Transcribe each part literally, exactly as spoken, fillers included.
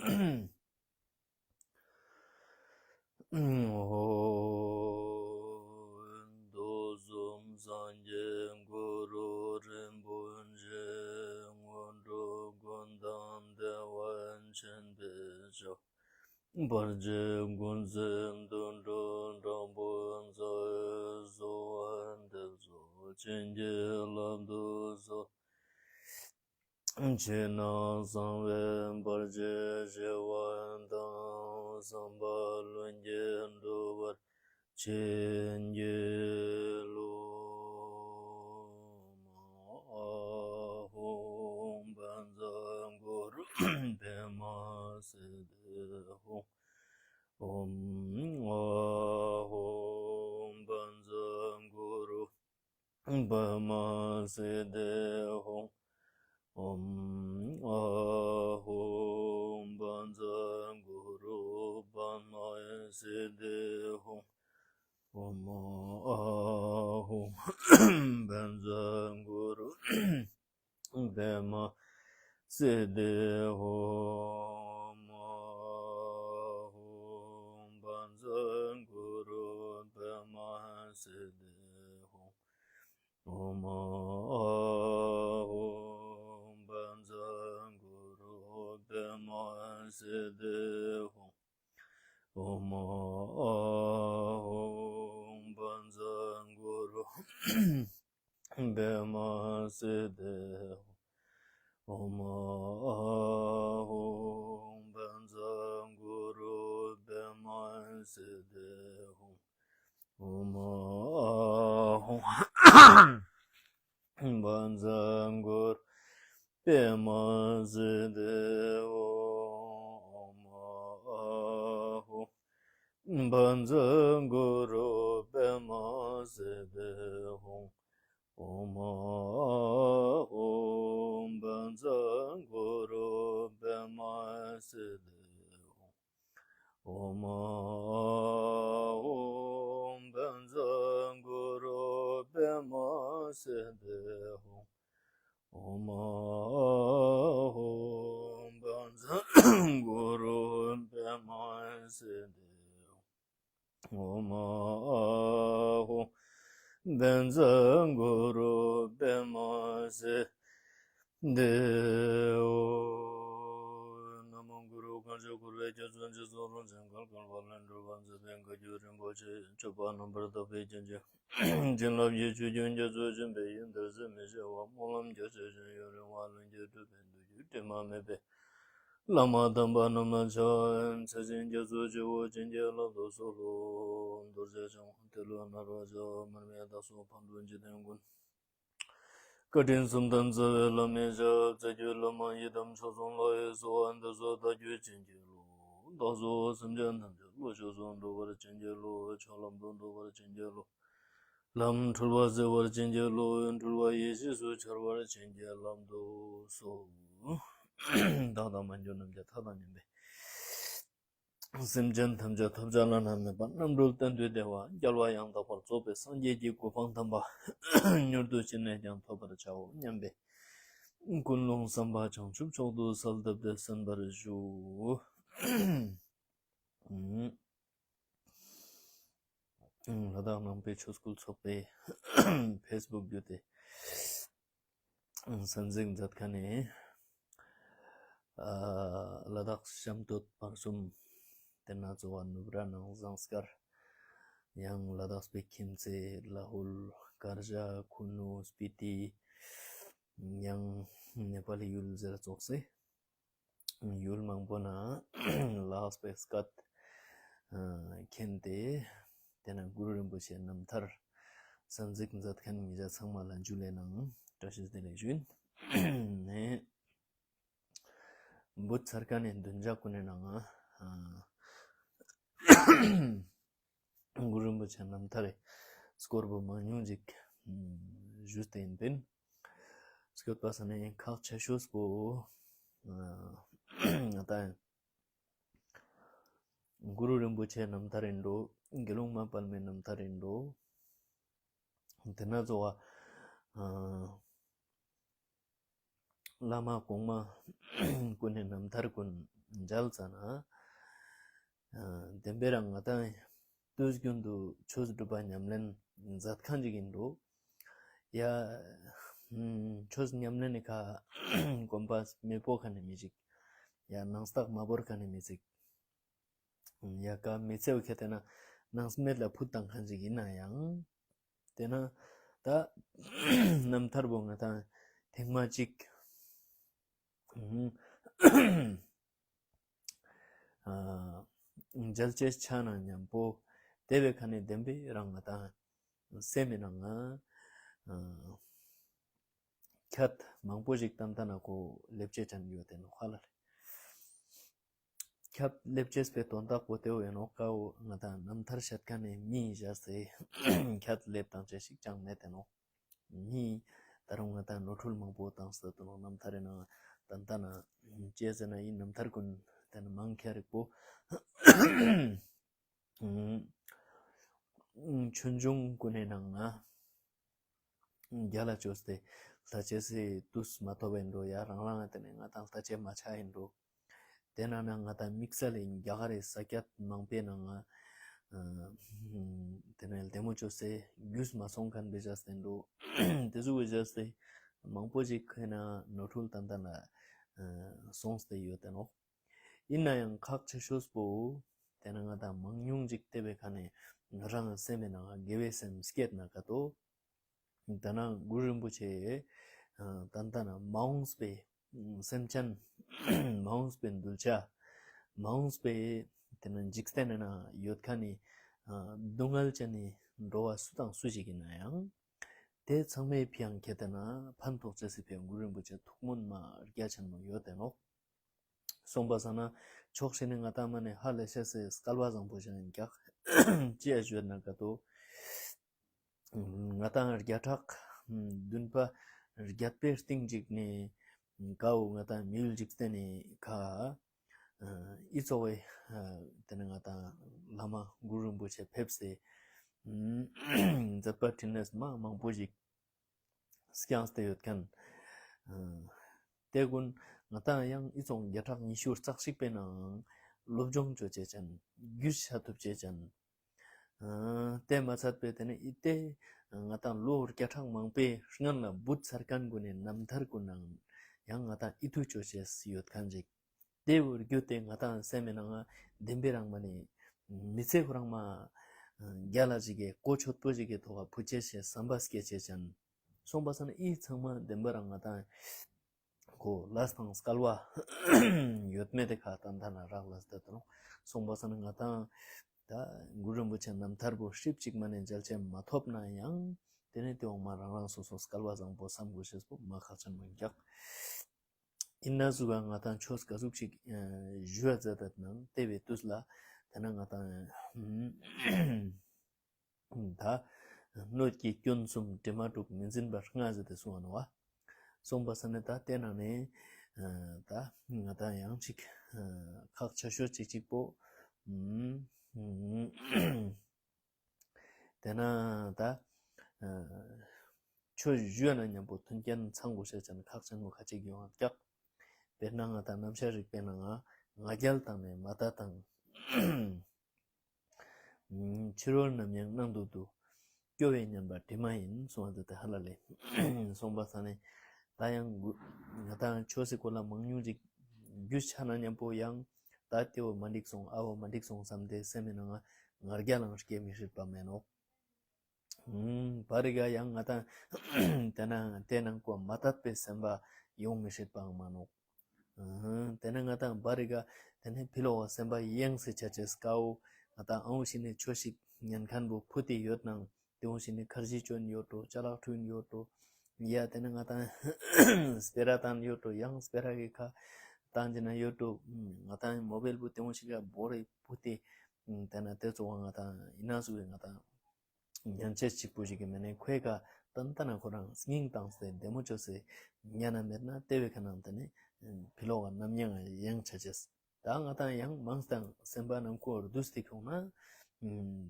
འོ། མདོ་གསུམ་སངས་རྒྱས་གུ་རུ་རིན་པོ་ཆེ། སྔོན་འགྲོ་ཀུན་བཏང་བདེ་བ་ཆེན་པོའི་མཆོག་བར་ཆད་ཀུན་སེལ་དུད་འགྲོ་དྲག་པོ་ཚོགས། གསོལ་བ་འདེབས་སོ་བྱིན་གྱིས་བརླབ་ཏུ་གསོལ། ཕྱི་ནང་གསང་བའི་བར་ཆད་ཞི་བ་དང་། བསམ་པ་ལྷུན་གྱིས་འགྲུབ་པར་བྱིན་གྱིས་རློབས། ཨ་ཧོ། བཛྲ་གུ་རུ་པདྨ་སིདྡྷི་ཧཱུྃ། ཨོཾ་ཨ་ཧོ། བཛྲ་གུ་རུ་པདྨ་སིདྡྷི་ཧཱུྃ། ཨོཾ་ཨ་ཧོ། བཛྲ་གུ་རུ་པདྨ་སིདྡྷི་ཧཱུྃ། ཨོཾ་ཨ་ཧོ། བཛྲ་གུ་རུ་པདྨ་སིདྡྷི་ཧཱུྃ། ཨོཾ་ཨ་ཧོ། བཛྲ་གུ་རུ་པདྨ་སིདྡྷི་ཧཱུྃ། ཨོཾ་ཨ་ཧོ། བཛྲ་གུ་རུ་པདྨ་སིདྡྷི་ཧཱུྃ། ཨོཾ་ཨ་ཧོ། བཛྲ་གུ་རུ་པདྨ་སིདྡྷི་ཧཱུྃ། ཨོཾ་ཨ་ཧོ། བཛྲ་གུ་རུ་པདྨ་སིདྡྷི་ཧཱུྃ། ཨོཾ་ཨ་ཧོ། བཛྲ་གུ་རུ་པདྨ་སིདྡྷི་ཧཱུྃ། ཨོཾ་ཨ་ཧོ། བཛྲ་གུ་རུ་པདྨ་སིདྡྷི་ཧཱུྃ། ཨོཾ་ཨ་ཧོ། བཛྲ་གུ་རུ་པདྨ་སིདྡྷི་ཧཱུྃ། ཨོཾ་ཨ་ཧོ། བཛྲ་གུ་རུ་པདྨ་སིདྡྷི་ཧཱུྃ། ཨོཾ་ཨ་ཧོ། བཛྲ་གུ་རུ་པདྨ་སིདྡྷི་ཧཱུྃ། ཨོཾ་ཨ་ཧོ། བཛྲ་གུ་རུ་པདྨ་སིདྡྷི་ཧཱུྃ། ན་མོ་གུ་རུ། གང་ཞིག་འཁོར་བའི་རྒྱ་མཚོ་འཇིག་ཚོགས་རླུང་འཚུབ་བརྒལ་དཀའ་བ་ལས་སྒྲོལ་བར་མཛད་པའི་བཀའ་བརྒྱུད་རིན་པོ་ཆེ་སྤྱོད་པ་རྣམ་པར་དག་པའི་རྒྱན་གྱི་བྱིན་རླབས་ཀྱི་ཆུ་རྒྱུན་རྒྱ་མཚོ་ཆེན་པོའི་དབྱིངས་འདིར་ཟད་མི་ཤེས་པ། སྨོན་ལམ་རྒྱ་ཆེ་ཞིང་ཡུན་རིང་བ། ལྷུན་གྱིས་གྲུབ་པའི་མདོ་རྒྱུད་དྲི་མ་མེད་པའི་བླ་མ་དམ་པ་རྣམས་ལ་ཕྱག་འཚལ་ཞིང་སྐྱབས་སུ་མཆིའོ། བྱིན་གྱིས་བརླབ་ཏུ་གསོལ་ལོ། རྡོ་རྗེ་འཆང་ཏེ་ལོ་ནཱ་རོ་མར་མེ་མདའ་སོགས་ཕག་གྲུ་འཇིག་རྟེན་མགོན། བཀའ་དྲིན་གསུམ་ལྡན་རྩ་བའི་བླ་མའི་ཞབས། རྩ་བརྒྱུད་བླ་མ་ཡི་དམ་མཆོག་གསུམ་ལ་ཡི་གསོལ་བ་འདེབས་སོ། བདག་རྒྱུད་བྱིན་གྱིས་རློབས། བདག་སོགས་སེམས་ཅན་ཐམས་ཅད་བློ་ཆོས་སུ་འགྲོ་བར་བྱིན་གྱིས་རློབས། ཆོས་ལམ་དུ་འགྲོ་བར་བྱིན་གྱིས་རློབས། ལམ་འཁྲུལ་པ་སེལ་བར་བྱིན་གྱིས་རློབས། འཁྲུལ་པ་ཡེ་ཤེས་སུ་འཆར་བར་བྱིན་གྱིས་བརླབ་ཏུ་གསོལ། བདག་དང་མ་གྱུར་ནམ་མཁའི་མཐའ་དང་མཉམ་པའི་སེམས་ཅན་ཐམས་ཅད་ཐོབ་བྱ་བླ་ན་མེད་པ་རྣམ་གྲོལ་གཏན་དུ་བདེ་བ་རྒྱལ་བ་ཡང་དག་པར་རྫོགས་པའི་སངས་རྒྱས་ཀྱི་གོ་འཕང་དམ་པ་མྱུར་དུ་ཅི་ནས་ཀྱང་ཐོབ་པར་བྱའོ་སྙམ་པའི་ཀུན་སློང་བསམ་པ་བྱང་ཆུབ་མཆོག་ཏུ་གསལ་བཏབ་སྟེ་གསན་པར་ཞུ། ལ་དྭགས་ནང་པའི་ཆོས་སྐུལ་ཚོགས་པའི་ཕེ་སི་བུག་བརྒྱུད་དེ་གསན་གཟིགས་མཛད་མཁན་ནི། ཨ། ལ་དྭགས་གཤམ་སྟོད་བར་གསུམ། དེ་ན་གཙོ་བོ་ནུབ་ར་ནང་ཟངས་དཀར། ཡང་ལ་དྭགས་པའི་ཁྱིམ་མཚེས་ལ་ཧུལ། དཀར་ཇ། ཁུ་ནུ། སྤི་ཏི། ཡང་ནེ་པ་ལི་ཡུལ་ཟེར་ཙོགས་སེ། ཡུལ་མང་པོ་ན་ལ་དྭགས་པའི་སྐད་མཁྱེན་ཏེ། དེ་ན་གུ་རུ་རིན་པོ་ཆེའི་རྣམ་ཐར་གསན་གཟིགས་མཛད་མཁན་ཉེ་ཆ་ཚང་མ་ལ་འཇུ་ལེ་གནང་། བཀྲ་ཤིས་བདེ་ལེགས་ཞུ་ཡིན། ནས་བུ་ཚར་ཀ་ནས་བདུན་ཅག་ཀུན་ནས་ནང་ང་གུ་རུ་རིན་པོ་ཆེ་རྣམ་ཐར་སྐོར་པོ་མང་ཉུང་ཅིག་ཞུས་ཏེ་ཡིན་པིན། སྐྱོད་པ་ས་ནས་ཁག་ཆེ་ཤོས་པོ་ང་ད་གུ་རུ་རིན་པོ་ཆེ་རྣམ་ཐར་ཡིན་འགྲོ། དགེ་སློང་མ་དཔལ་མའི་རྣམ་ཐར་ཡིན་འགྲོ། དེ་ན་གཙོ་བོ་ཨ་བླ་མ་གོང་མ་ཀུན་ནས་རྣམ་ཐར་ཀུན་ མཇལ་ཙ་ན། ཨ། བདེན་པའི་རང་ང་ཏང་དུས་རྒྱུན་དུ་ཆོས་སྒྲུབ་པ་ཉམས་ལེན་མཛད་མཁན་ཅིག་ཡིན་འགྲོ། ཡ། ཆོས་ཉམས་ལེན་ནི་ཁ་གོམ་པ་མི་སྤོ་མཁན་ནི་མི་ཅིག། ཡ། ནང་རྟགས་མ་བོར་མཁན་ནི་མི་ཅིག། ཡ། ཀ་མི་ཚེ་བ་ཁྱེད་དེ་ན་ནང་སྨད་ལ་ཕུད་བཏང་མཁན་ཅིག་ཡིན་ན་ཡང་། དེ་ན་ད་རྣམ་ཐར་པོ་ང་ཏང་ཐེངས་མ་གཅིག་ཨ། མཇལ་ཆེས་ཆ་ན་མཉམ་པོ་དེ་བས་ཁ་ནས་བདེན་པའི་རང་ང་ཏང་སེམས་མི་ནང་ང་ཁྱད་མང་པོ་ཞིག་ཏན་ཏན་ན་གོ་ལེབ་ཆེ་ཅན་ཡོད་དེ་ནོ་ཧ་ལ་ལེ། ཁྱད་ལེབ་ཆེས་པའི་དོན་དག་པོ་དེ་བས་ནོ་ཀའོ་ང་ཏང་རྣམ་ཐར་བཤད་མཁན་ནི་མི་བཞག་སྟེ་ཁྱད་ལེབ་དང་ཆེ་ཞིག་ཅང་མེད་དེ་ནོ། མི། ད་རུང་ང་ཏང་ནོར་འཁྲུལ་མང་པོ་བཏང་སྟེ་དུ་ནོ་རྣམ་ཐར་རེ་ནང་ཏན་ཏན་ན་ཅེས་ཟེར་ན་ཡིན་རྣམ་ཐར་ཀུན་དེ་ནི་མང་ཁྱ་རིག་པོ། ཆོས་འབྱུང་ཀུན་ནས་ནང་ང་རྒྱ་ལ་བཅོས་ཏེ་ལྟ་ཅེས་སི་དུས་མ་ཐོབ་པའི་འགྲོ་ཡ་རང་རང་དེ་ནས་ང་ཏང་ལྟ་ཅེས་མ་ཆ་ཡིན་འགྲོ། དེ་ན་ན་ང་ཏང་དམིགས་བསལ་ལས་རྒྱ་གར་རི་ས་ཁྱད་མང་པོའི་ནང་ང་དེ་ནས་ལྡེ་མོ་བཅོས་ཏེ་རྒྱུས་མ་སོང་མཁན་པའི་བཞག་སྟེ་འགྲོ། དེ་ཚོ་བའི་བཞག་སྟེ་མང་པོ་ཞིག་ཁོས་ན་ནོར་འཁྲུལ་ཏན་ཏན་ལ་སོང་སྟེ་ཡོད་དེ་ནོ། ཡིན་ན་ཡང་ཁག་ཆེ་ཤོས་པོ་དེ་ན་ང་ཏང་མང་ཉུང་ཅིག་བལྟས་པའི་ཁ་ནས་རང་སེམས་པའི་ནང་དགེ་བའི་སེམས་བསྐྱེད་ན་ག་ཏོ། དེ་ན་གུ་རུ་རིན་པོ་ཆེ་ཏན་ཏན་མ་འོངས་པའི་སེམས་ཅན་མ་འོངས་པའི་གདུལ་བྱ་མ་འོངས་པའི་དེ་ན་འཇིག་རྟེན་ན་ཡོད་མཁན་ནི་སྡུག་བསྔལ་ཅན་ནི་འགྲོ་བ་སུ་དང་སུ་ཞིག་ཡིན་ན་ཡང་དེ་ཚང་མའི་ཕི་ཡང་ཁྱེད་དེ་ན་ཕན་ཐོགས་ཅེས་སི་ཕི་ཡང་གུ་རུ་རིན་པོ་ཆེ་ཐུགས་སྨོན་མ་རྒྱ་ཆེན་མོ་ཡོད་དེ་ནོ། སོང་པ་ས་ན་ཕྱོགས་ཞིག་ནས་ང་ཏང་མ་ནས་ཧ་ལས་ཤེས་སི་སྐལ་བ་བཟང་པོ་ཞིག་ཡིན་ཀྱག་ཅི་ཡ་ཞུ་ན་ག་ཏོ། ང་ཏང་བརྒྱ་ཕྲག་བདུན་པ་བརྒྱད་པའི་སྟེང་ཅིག་ནས་ཀའོ་ང་ཏང་མི་ཡུལ་འཇིག་རྟེན་ནས་ཁ་ཨི་ཚོ་བའི་དེ་ནས་ང་ཏང་བླ་མ་གུ་རུ་རིན་པོ་ཆེ་ཕེབས་སེ་མཛད་པ་འཕྲིན་ལས་མ་མང་པོ་ཞིག་བསྐྱངས་ཏེ་ཡོད་མཁན། ཨ། དེ་ཀུན་ང་ཏང་ཡང་ཨི་ཚོང་བརྒྱ་ཕྲག་ཉི་ཤུ་རྩ་གཅིག་པའི་ནང་སློབ་སྦྱོང་བཅོ་བྱེད་ཅན། རྒྱུས་ཆ་ཐུབ་བྱེད་ཅན། ཨ། དེ་མ་ཚད་པའི་དེ་ནས་ཨི་དེ་ང་ཏང་ལོ་བརྒྱ་ཕྲག་མང་པོའི་སྔོན་ལ་བུད་ཚར་མཁན་ཀུན་ནས་རྣམ་ཐར་ཀུན་ནང་ཡང་ང་ཏང་ཨི་ཐུ་བཅོ་བྱེད་ཡོད་མཁན་ཅིག་དེ་བོ་རྒྱུ་དེ་ང་ཏང་སེམས་མི་ནང་ང་བདེན་པའི་རང་མ་ནི་མི་ཚེ་ཁོ་རང་མ་རྒྱ་ལ་ཞིག་གི་གོ་ཆོད་པོ་ཞིག་གི་ཐོག་ལ་བུ་ཆེ་ཞེས་བསམ་པ་སྐྱེ་ཆེ་ཅན། སོང་པ་ས་ན་ཨི་ཚང་མ་བདེན་པ་རང་ང་ཏང་གོ་ལས་དང་སྐལ་བ་ཡོད་མེད་དེ་ཁ་ཏང་ད་ན་རག་ལས་ད་དང་སོང་པ་ས་ན་ང་ཏང་ད་གུ་རུ་རིན་པོ་ཆེ་རྣམ་ཐར་པོ་ཧྲིབ་ཅིག་མ་ནས་མཇལ་ཆེ་མ་ཐོབ་ན་ཡང་དེ་ནས་དེ་འོང་མ་རང་རང་སོ་སོ་སྐལ་བ་བཟང་པོ་བསམ་དགོས་ཤེས་པོ་མ་ཁག་ཅན་མ་འགྱག་ཡིན་ན་ཟུག་ག་ང་ཏང་ཆོས་ག་ཟུག་ཅིག་ཨ་ཞུ་བ་མཛད་དད་ནང་བལྟས་པའི་དུས་ལ་དེ་ན་ང་ཏང་ད་སྣོད་ཀྱི་སྐྱོན་གསུམ་དྲི་མ་དྲུག་མི་འཛིན་པ་ལྔ་ཟེར་ཏེ་གསུང་བ་ནོ་བ། གསུངས་པ་ས་ནས་ད་དེ་ནང་ནས་ཨ་ད་ང་ཏང་ཡང་ཅིག་ཨ་ཁག་ཆེ་ཤོས་ཅིག་ཅིག་པོ་ཨ་དེ་ན་ད་ཨ་ཆོས་ཞུ་ན་མཉམ་པོ་མཐུན་རྐྱེན་ཚང་དགོས་ཤེས་ཅན་ཁག་ཆེན་མོ་ཁ་ཅིག་ཡོང་བ་ཀྱག་དཔེར་ན་ང་ཏང་རྣམ་གཞག་རིག་པའི་ནང་ང་ང་རྒྱལ་དང་ནས་མ་ད་དང་། ཕྱི་རོལ་ནམ་ཡང་སྣང་དུ་འདུ། སྐྱོ་བས་ཉམས་པ་དྲི་མ་ཡིན་གསུངས་པ་འདི་ལྟ་ཧ་ལ་ལས་གསུངས་པ་ས་ནས་ད་ཡང་ང་ཏང་ཆོས་སི་སྐོར་ལ་མང་ཉུང་ཅིག་རྒྱུས་ཆ་ན་མཉམ་པོ་ཡང་ད་དེ་བོ་མ་འགྲིག་སོང་ཨ་བོ་མ་འགྲིག་སོང་བསམ་སྟེ་སེམས་མི་ནང་ང་ང་རྒྱལ་ལང་སྐྱེ་མི་སྲིད་པ་མེད་ནོ། ཨུམ། བ་རི་ག་ཡང་ང་ཏང་དེ་ན་དེ་ནང་གོ་མ་དད་པའི་སེམས་པ་ཡོང་མི་སྲིད་པའང་མ་ནོག་ཨུམ། དེ་ན་ང་ཏང་བ་རི་ག་དེ་ནས་ཕི་ལོག་ག་སེམས་པ་ཡེངས་སེ་ཆ་ཅེས་ཀའོ། ང་ཏང་ཨང་ཞིག་ནས་ཆོས་ཤིག་ཉན་མཁན་བོ་ཕུ་ཏི་ཡོད་ནང་དེ་འོང་ཞིག་ནས་ཁར་ཇི་ཅོན་ཡོད་འགྲོ་ཅ་ལག་འཁྲུན་ཡོད་འགྲོ། ཡ་དེ་ན་ང་ཏང་སྤེ་ར་ཏང་ཡོད་འགྲོ་ཡང་སྤེ་ར་གི་ཁ་ཏང་ཅི་ན་ཡོད་འགྲོ། ང་ཏང་མོ་བེལ་བོ་དེ་འོང་ཞིག་ག་བོ་རི་ཕུ་ཏི་དེ་ན་དེ་ཚོ་བ་ང་ཏང་ཡིན་ན་སུ་བས་ང་ཏང་ཉན་ཆེས་གཅིག་པུ་ཞིག་གི་མེད་ནས་ཁོའི་ཀ་ཏན་ཏན་ན་ཁོ་རང་སྙིང་བཏང་སྟེ་བདེ་མོ་བཅོས་སེ་ཉན་ན་མེད་ན་དེ་བས་ཁ་ནང་དེ་ནས་ཕི་ལོག་ག་ནམ་ཡང་ཡེངས་ཆ་ཅེས། ད་ང་ཏང་ཡང་མང་སྟེ་སེམས་པ་ནང་ཁོ་བསྡུས་ཏེ་ཁྱོང་ན་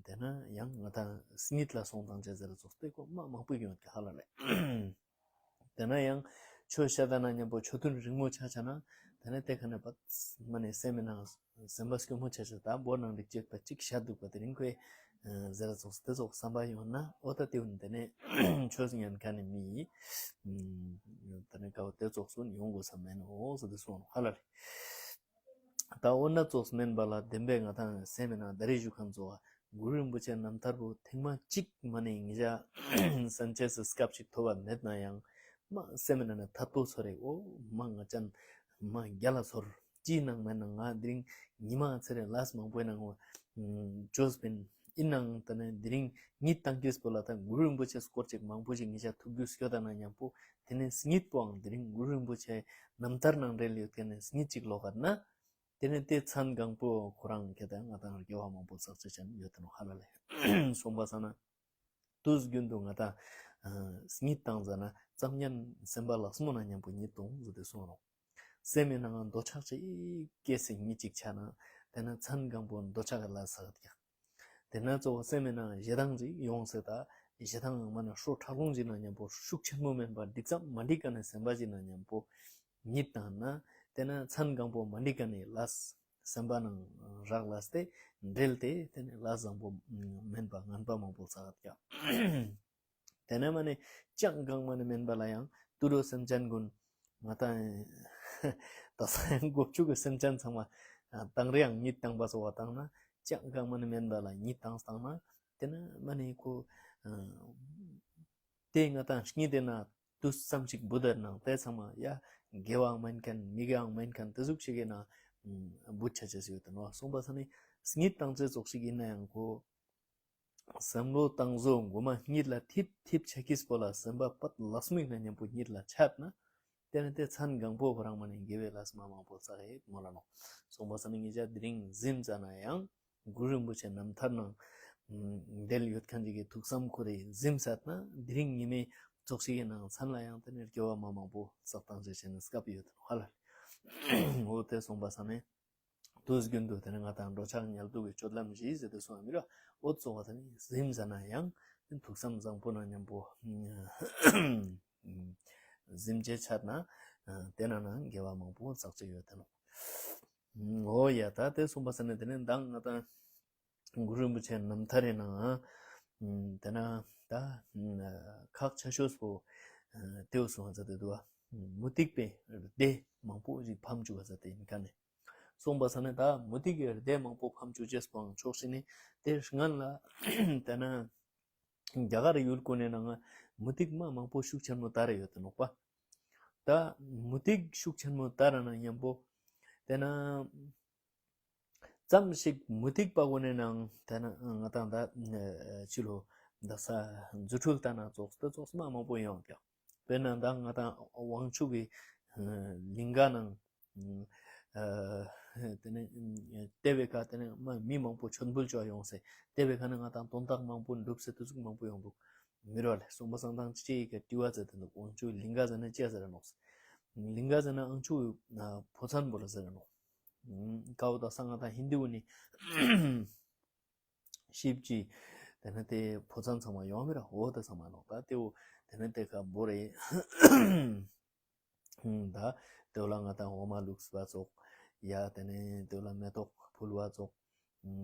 དེ་ན་ཡང་ང་ཏང་སྙིད་ལ་སོང་དང་ཅེས་ཟེར་ཚོགས་ཏེ་ཁོ་མ་མང་པོ་ཡོང་གི་ཧ་ལ་ལས། དེ་ན་ཡང་ཆོས་བཤད་ད་ན་མཉམ་པོ་ཆོས་ཐུན་རིང་མོ་ཆ་ཆ་ན་ དེ་ནས་དེ་ཁ་ནས་པ་མ་ནས་སེམས་མི་ནང་སེམས་པ་སྐྱོ་མོ་ཆེ་ཆེ་ད་བོ་ནང་འགྲིག་ཅེས་པ་གཅིག་བཤད་འདུག་པ་དེ་རིང་ཁོས་ཟེར་ཙོགས་དེ་ཙོགས་བསམ་པ་ཡོང་ན་ཨོ་ད་དེ་འུན་དེ་ནས་ཆོས་ཉན་མཁན་ནི་མི་ཡིས་དེ་ནས་ཀའོ་དེ་ཙོགས་སུ་ཡོང་དགོས་ས་མེད་ནོ་ཟེར་དེ་སོང་ཧ་ལ་རེད། ད་འོ་ན་ཙོགས་མིན་པ་ལ་བདེན་པའི་ང་དང་སེམས་མི་ནང་ད་རེས་ཞུ་མཁན་ཚོ་གུ་རུ་རིན་པོ་ཆེ་རྣམ་ཐར་པོ་ཐེངས་མ་གཅིག་མ་ནས་ངེད་ཅག་སེམས་ཅན་སུ་སྐབས་ཤིག་ཐོབ་པ་མེད་ན་ཡང་མ་སེམས་མི་ནང་ནས་ཐད་པོ་ཚོ་རེ་འོ་མ་ང་ཅན་མ་རྒྱ་ལ་ཚོར་ཅིའི་ནང་མེད་ན་ང་དེ་རིང་ཉི་མ་ཚེ་རེ་ལས་མང་པོའི་ནང་འོ་ཅོས་པིན་ཡིན་ནའང་ད་ནི་དེ་རིང་གཉིད་བཏང་གིས་པོ་ལ་ད་གུ་རུ་རིན་པོ་ཆེ་སྐོར་ཅིག་མང་པོ་ཞིག་ངེད་ཅག་ཐུག་རྒྱུ་སྐྱོ་ད་ན་མཉམ་པོ་དེ་ནས་གཉིད་པོའང་དེ་རིང་གུ་རུ་རིན་པོ་ཆེ་རྣམ་ཐར་ནང་འབྲེལ་ཡོད་མཁན་ནས་གཉིད་ཅིག་ལོག་གར་ན། དེ་ནས་དེ་མཚན་གང་པོ་ཁོ་རང་གི་དེ་ང་དང་དགེ་བ་མང་པོ་བསགས་ཆ་ཅན་ཡོད་དེ་ནོ་ཧ་ལ་ལས་གསུངས་པ་ས་ན་དུས་རྒྱུན་དུ་ང་དང་གཉིད་བཏང་ཟ་ན་ཙམ་ཉན་སེམས་པ་ལགས་མོ་ན་མཉམ་པོ་གཉིད་གཏོང་ཟེར་ཏེ་གསུངས་རོགས། སེམས་མི་ནང་འདོད་ཆགས་ཅིག་སྐྱེས་སེ་གཉིད་ཅིག་ཆགས་ན་དེ་ན་མཚན་གང་པོ་འདོད་ཆགས་ལ་ཟག་ཀྱང་། དེ་ན་གཙོ་བོ་སེམས་མི་ནང་ཞེ་སྡང་ཅིག་ཡོང་སེ་ད་ཞེ་སྡང་མ་ན་ཧྲོ་ཁྲག་ལུང་ཅིག་ན་མཉམ་པོ་ཤུགས་ཆེན་མོ་མེན་པ་འགྲིག་ཙམ་མ་འགྲིག་ག་ནས་སེམས་པ་ཅིག་ན་མཉམ་པོ་གཉིད་བཏང་ན་དེ་ན་མཚན་གང་པོ་མ་འགྲིག་ག་ནས་ལས་སེམས་པ་ནང་རག་ལས་ཏེ་འབྲེལ་ཏེ་དེ་ནས་ལས་བཟང་པོ་མེན་པ་ངན་པ་མང་པོ་ཚགས་ཀྱང་། དེ་ནས་མ་ནས་ཅང་གང་མ་ནས་མེན་པ་ལ་ཡང་དུད་འགྲོ་སེམས་ཅན་ཀུན་ང་དང་ད་ས་ཡང་སྒོ་ཕྱུགས་ཀྱི་སེམས་ཅན་ཚང་མ་དང་རེ་ཡང་གཉིད་བཏང་པ་སོགས་པ་བཏང་ན་ཅང་གང་མ་ནས་མེན་པ་ལ་གཉིད་བཏང་བཏང་ན་དེ་ནས་མ་ནས་ཁོ་དེ་ང་དང་གཉིད་དེ་ན་དུས་ཙམ་ཞིག་བུད་དེ་ནང་དེ་ཚང་མ་ཡ་དགེ་བའང་མེན་མཁན་མི་དགེའང་མེན་མཁན་དེ་ཟུག་ཞིག་གི་ནང་བུད་ཆ་ཆ་ཞིག་ཡོད་དེ་ནོ་གསུངས་པ་ས་ནས་གཉིད་བཏང་ཚེ་ཙོགས་ཞིག་ཡིན་ན་ཡང་ཁོ། བསམ་བློ་བཏང་བཟོ་མགོ་མ་གཉིད་ལ་ཐིབ་ཐིབ་ཆ་ཁིས་པོ་ལ་སེམས་པ་པད་ལགས་མིག་ན་མཉམ་པོ་གཉིད་ལ་ཆད་ན། དེ་ནི་དེ་མཚན་གང་པོ་ཁོ་རང་མ་ནས་དགེ་བའི་ལས་མ་མང་པོ་བསགས་ཡེ་མོ་ལ་ནོ། གསུངས་པ་ས་ནི་ངེད་ཅག་དེ་རིང་གཟིམ་ཙ་ན་ཡང་གུ་རུ་རིན་པོ་ཆེ་རྣམ་ཐར་ནང་འདྲེལ་ཡོད་མཁན་ཅིག་གི་ཐུགས་བསམ་ཁོ་རེ་གཟིམ་ཟ་ན་དེ་རིང་ཉི་མའི་ཙོགས་ཤིག་གི་ནང་མཚན་ལ་ཡང་དེ་ནི་དགེ་བ་མ་མང་པོ་བསགས་བཏང་ཞེས་བྱས་ནས་སྐབས་ཡོད་དེ་ནོ་ཧ་ལ། འོ་དེ་གསུངས་པ་ས་ནི། དུས་རྒྱུན་དུ་དེ་ནི་ང་དང་འགྲོ་འཆག་ཉལ་འདུག་གི་སྤྱོད་ལམ་བཞི་ཟེར་དུ་སོང་བ་མི་རོ། འོ་གཙོ་བོ་དེ་ནི་གཟིམ་ཟ་ན་ཡང་ཐུགས་བསམ་བཟང་པོ་ན་མཉམ་པོ་གཟིམ་བྱེད་ཆད་ན་དེ་ན་ན་དགེ་བ་མང་པོ་བསགས་ཀྱི་ཡོད་དེ་ནོ། འོ་ཡ་ད་དེ་གསུངས་པ་ས་ནི་དེ་ནི་མདང་ང་དང་གུ་རུ་རིན་པོ་ཆེ་རྣམ་ཐར་རི་ནང་དེ་ན་ད་ཁག་ཆེ་ཤོས་པོ་དེའུ་སོང་བ་ཟ་དེ་འདུག་བ། མུ་སྟེགས་པའི་སྡེ་མང་པོ་ཞིག་ཕམ་བཅུག་བ་ཟ་དེ་ཡིན་ཁ་ནས། གསུངས་པ་ས་ནི་ད་མུ་སྟེགས་ཀྱི་སྡེ་མང་པོ་ཕམ་བཅུག་ཅེས་པའང་ཕྱོགས་ཤིག་ནི་དེ་སྔན་ལ་དེ་ན་རྒྱ་གར་ཡུལ་ཀུན་ནས་ནང་མུ་སྟེགས་མ་མང་པོ་ཤུགས་ཆེན་མོ་དར་ཡོད་དེ་ནོག་པ། ད་མུ་སྟེགས་ཤུགས་ཆེན་མོ་དར་ན་མཉམ་པོ་དེ་ན་ཙམ་ཞིག་མུ་སྟེགས་པ་ཀུན་ནས་ནང་དེ་ན་ང་དང་ད་ཕྱི་ལོ་ད་ས་རྫུ་འཕྲུལ་ལྟ་ན་ཙོགས་ད་ཙོགས་མ་མང་པོ་ཡོང་ཀྱང་། དཔེར་ན་ད་ང་དང་དབང་ཕྱུག་གི་ལིང་ག་ནང་། དེ་ནས་ལྟེ་བའི་ཁ་དེ་ནས་མ་མི་མང་པོ་མཆོད་འབུལ་བྱ་ཡོང་སེ་ལྟེ་བའི་ཁ་ནས་ང་དང་དོན་དག་མང་པོ་འགྲུབ་སེ་དུས་ཚོད་མང་པོ་ཡོང་འདུག་མི་རོ་ལས་གསུངས་པ་སང་དང་ཅི་ཅི་ཡི་ག་དྲི་བ་ཙེ་དེ་འདུག་དབང་ཕྱུག་ལིང་ག་ཟེར་ན་ཅི་ཟེར་ནོག་ལིང་ག་ཟེར་ན་དབང་ཕྱུག་ཕོ་མཚན་པོ་ལ་ཟེར་ནོག་ཀའོ་ད་ས་ང་དང་ཧིན་དུ་ནི། ཤིབ་ཀྱི། དེ་ནས་དེ་ཕོ་མཚན་ཚང་མ་ཡོང་མི་ར་འོ་དེ་ཚང་མ་ནོག་ད་དེའུ། དེ་ནས་དེ་ཁ་བོ་རེད། ད་དེའུ་ལ་ང་དང་འོ་མ་བླུགས་པ་ཙོགས། ཡ་དེ་ནས་དེའུ་ལ་མེ་ཏོག་ཕུལ་བ་ཙོགས།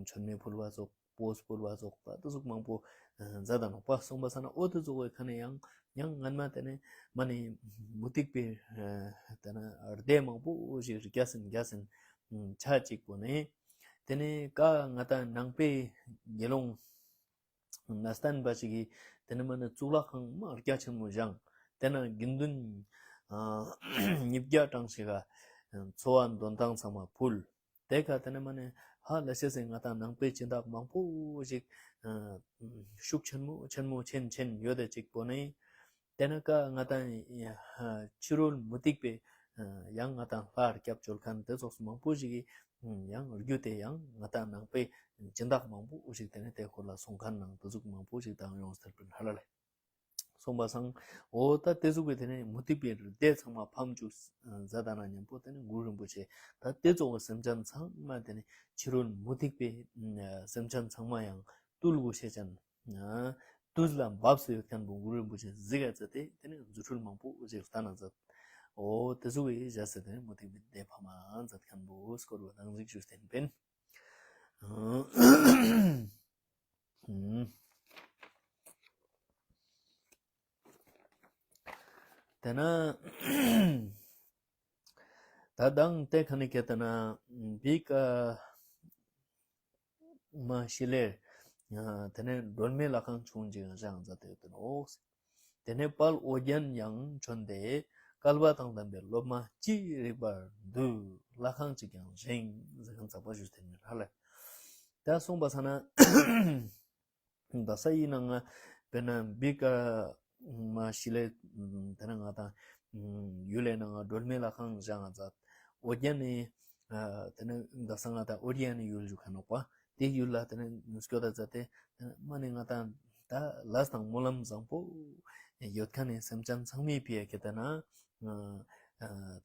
མཆོད་མེ་ཕུལ་བ་ཙོགས། སྤོས་ཕུལ་བ་ཙོགས་ད་དེ་ཟུག་མང་པོ་མཛད་ད་ནོག་པ། གསུངས་པ་ས་ན་འོ་དེ་ཙོགས་བའི་ཁ་ནས་ཡང་ཡང་སྔན་མ་དེ་ནས་མ་ནི་མུ་སྟེགས་པའི་དེ་ན་སྡེ་མང་པོ་ཞིག་རྒྱ་སིན་རྒྱ་སིན་ཆ་གཅིག་པོ་ནས། དེ་ནས་ཀ་ང་དང་ནང་པའི་དགེ་སློང་ན་སྟན་པ་ཞིག་གིས་དེ་ནས་མ་ནི་གཙུག་ལག་ཁང་མ་རྒྱ་ཆེན་མོ་བཞེངས། དེ་ན་དགེ་འདུན་ཉིས་བརྒྱ་གྲངས་ཤིག་ག་འཚོ་བ་འདོན་སྟངས་ཚང་མ་ཕུལ། དེ་ཁ་དེ་ནས་མ་ནི་ཧ་ལ་ཤེས་སེ་ང་དང་ནང་པའི་སྦྱིན་བདག་མང་པོ་ཞིག་ཤུགས་ཆེན་མོ་ཆེན་མོ་ཆེན་ཆེན་ཡོད་དེ་གཅིག་པོ་ནས། དེ་ན་ཀ་ང་དང་ཕྱི་རོལ་མུ་སྟེགས་པའི་ཡང་ང་དང་ལྷ་རྒྱབ་བཅོལ་མཁན་དེ་ཙོགས་སུ་མང་པོ་ཞིག་གིས་ཡང་རྒྱུ་དེ་ཡང་ང་དང་ནང་པའི་སྦྱིན་བདག་མང་པོ་ཞིག་དེ་ནས་དེ་ཁོ་ལ་སོང་མཁན་ནང་དེ་ཟུག་མང་པོ་ཞིག་དང་ཡོངས་ཐེར་པིན་ཧ་ལ་ལས། སོང་པ་སང་འོ་ད་དེ་ཟུག་གི་དེ་ནས་མུ་སྟེགས་པའི་སྡེ་ཚང་མ་ཕམ་བཅུག་མཛད་ད་ན་མཉམ་པོ་དེ་ནས་གུ་རུ་རིན་པོ་ཆེ་ད་དེ་ཙོགས་སེམས་ཅན་ཚང་མ་དེ་ནས་ཕྱི་རོལ་མུ་སྟེགས་པའི་སེམས་ཅན་ཚང་མ་ཡང་བཏུལ་དགོས་ཤེས་ཅན། དུས་ལ་བབས་སུ་ཡོད་མཁན་པོ་གུ་རུ་རིན་པོ་ཆེ་གཟིགས་ཡ་ཙེ་དེ་དེ་ནས་རྫུ་འཕྲུལ་མང་པོ་ཞིག་བསྟན་ན་མཛད། འོ་དེ་ཚོ་གི་བཞག་ཟེར་དེ་མུ་སྟེགས་པའི་སྡེ་ཕ་མ་མཛད་མཁན་པོ་སྐོར་བ་དང་གཟིགས་ཞུ་བསྟན་པིན། དེ་ན་ད་དང་དེ་ག་ནས་ཁྱེར་ཏེ་ན་བི་ཀ་མ་ཤི་ལེར། དེ་ནས་སྒྲོལ་མའི་ལྷ་ཁང་ཆུང་ཅིག་ཡང་བཞེངས་མཛད་དེ་ཡོད་དེ་ནོག། དེ་ནས་དཔལ་ཨོ་རྒྱན་ཡང་བྱོན་ཏེ་བསྐལ་པ་དང་ལྡན་པའི་སློབ་མ་ཅི་རིགས་པར་འདུས། ལྷ་ཁང་ཅིག་ཀྱང་བཞེངས་ཟེར་མཁན་ཚགས་པར་ཞུས་ཏེ་ཡིན་ཧ་ལ། ད་གསུངས་པ་ས་ན། ད་ས་ཡི་ནང་ང་དཔེར་ན་བི་ཀ་མ་ཤི་ལེ། དེ་ནས་ང་དང་ཡུལ་ལས་ནང་ང་སྒྲོལ་མའི་ལྷ་ཁང་བཞེངས་མཛད། ཨོ་རྒྱན་ནི། དེ་ནས་ད་ས་ང་དང་ཨོ་རྒྱན་ནི་ཡུལ་ཞུ་ཁ་ནོག་པ། དེ་ཡུལ་ལ་དེ་ནས་སྐྱོད་ད་མཛད་དེ། མ་ནི་ང་དང་ད་ལས་དང་སྨོན་ལམ་བཟང་པོ་ཡོད་མཁན་ནི་སེམས་ཅན་ཚང་མའི་ཕི་ཡ་ཁྱེར་ཏེ་ན།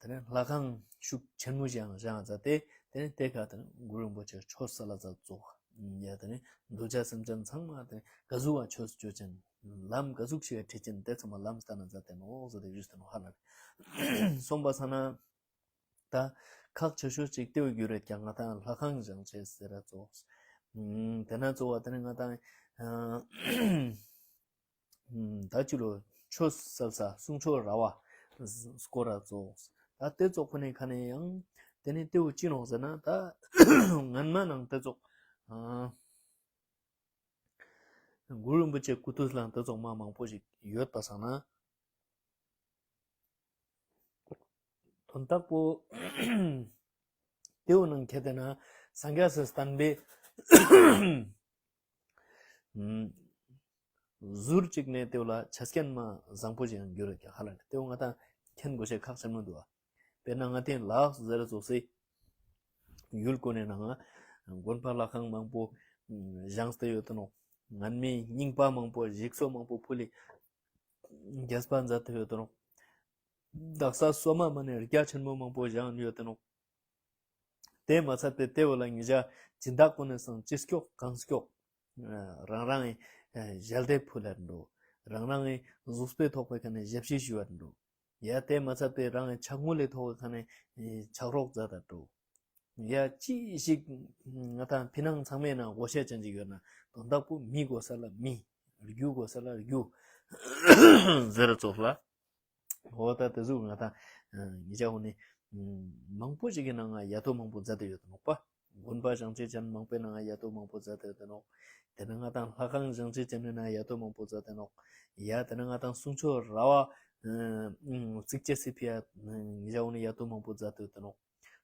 དེ་ནས་ལྷ་ཁང་ཤུགས་ཆེན་མོ་ཞིག་ཡང་བཞེངས་མཛད་དེ། དེ་ནས་དེ་ཁ་དེ་ནས་གུ་རུ་རིན་པོ་ཆེ་ཆོས་སལ་ལ་མཛད་ཙོག། ཡ་དེ་ནས་གདུལ་བྱ་སེམས་ཅན་ཚང་མ་དེ་ནས་ག་ཟུག་བ་ཆོས་སྤྱོད་ཅན། ལམ་ག་ཟུག་ཞིག་ཁྲིད་ཅན་དེ་ཚང་མ་ལམ་སྟན་ན་མཛད་དེ་ནོག་ཟེར་ཏེ་ཞུས་ཏེ་ནོག་ཧ་ལ། གསུངས་པ་ས་ན། ད་ཁག་ཆེ་ཤོས་ཅིག་དེ་བོ་རྒྱུ་རེད་ཀྱང་ང་དང་ལྷ་ཁང་བཞེངས་བྱས་ཟེར་ར་ཙོག། དེ་ན་གཙོ་བོ་དེ་ནས་ང་དང་། ད་ཅི་ལོ་ཆོས་སལ་ས་གསུང་ཆོས་ར་བ་སྐོར་ར་ཙོག། ད་དེ་ཙོག་ཁོ་ནས་ཁ་ནས་ཡང་དེ་ནས་དེ་བོ་ཅི་ནོག་ཟེར་ན། ད་སྔན་མ་ནང་དེ་ཙོག་གུ་རུ་རིན་པོ་ཆེ་སྐུ་དུས་ལ་དེ་ཙོག་མ་མང་པོ་ཞིག་ཡོད་པ་སང་ན། དོན་དག་པོ། དེའུ་ནང་ཁྱེར་ཏེ་ན་སངས་རྒྱས་སི་བསྟན་པའི་ཟུར་གཅིག་ནས་དེའུ་ལ་ཆ་རྐྱེན་མ་བཟང་པོ་ཞིག་ཡང་འགྱུར་ཡོད་ཀྱང་ཧ་ལ་ནས་དེའུ་ང་དང་མཁྱེན་དགོས་ཤེས་ཁག་ཆེན་མོ་འདུག་བ། དཔེར་ན་ང་དེ་ལགས་ཟེར་ཙོག་སེ་ཡུལ་ཀུན་ནས་ནང་དགོན་པ་ལྷ་ཁང་མང་པོ་བཞེངས་ཏེ་ཡོད་དེ་ནོག། ངན་མེད་རྙིང་པ་མང་པོ་ཞིག་གསོ་མང་པོ་ཕུལ་ལས་རྒྱས་པ་མཛད་དེ་ཡོད་དེ་ནོག། དག་ས་སོ་མ་མ་ནས་རྒྱ་ཆེན་མོ་མང་པོ་བཞེངས་ཡོད་དེ་ནོག། དེ་མ་ཚད་དེ་དེ་བོ་ལ་ཉེ་ཆར་སྦྱིན་བདག་ཀུན་ནས་སང་ཅི་སྐྱོག་གང་སྐྱོག་རང་རང་གི་ཞལ་འདེབས་ཕུལ་ལར་འགྲོ། རང་རང་གི་གཟུགས་པོའི་ཐོག་པའི་ཁ་ནས་ཞབས་ཕྱི་ཞུ་བར་འགྲོ། ཡ་དེ་མ་ཚད་པའི་རང་གི་ཕྱག་དངུལ་ལས་ཐོག་པའི་ཁ་ནས་ཕྱག་རོགས་མཛད་དར་འགྲོ། ཡ་ཅི་ཞིག་ང་དང་ཕི་ནང་ཚང་མའི་ནང་དགོས་ཤེས་ཅན་ཅིག་ཡོད་ན་དོན་དག་པོ་མི་དགོས་ས་ལ་མི། རྒྱུ་དགོས་ས་ལ་རྒྱུ། ཟེར་ཙོག་ལ། འོ་ད་དེ་ཟུག་ང་དང་ཉེ་ཆར་འོ་ནི་མང་པོ་ཞིག་གི་ནང་ང་ཡ་དོ་མང་པོ་མཛད་དེ་ཡོད་དེ་ནོག་པ། དགོན་པ་བཞེངས་བྱེད་ཅན་མང་པོའི་ནང་ང་ཡ་དོ་མང་པོ་མཛད་དེ་ཡོད་དེ་ནོག། དེ་ནས་ང་དང་ལྷ་ཁང་བཞེངས་བྱེད་ཅན་ནི་ནང་ཡ་དོ་མང་པོ་མཛད་དེ་ནོག། ཡ་དེ་ནས་ང་དང་གསུང་ཆོས་ར་བ་བརྩིགས་བྱེད་སི་ཕི་ཡ་ཉེ་ཆར་འོ་ནི་ཡ་དོ་མང་པོ་མཛད་དེ་ཡོད་དེ་ནོག།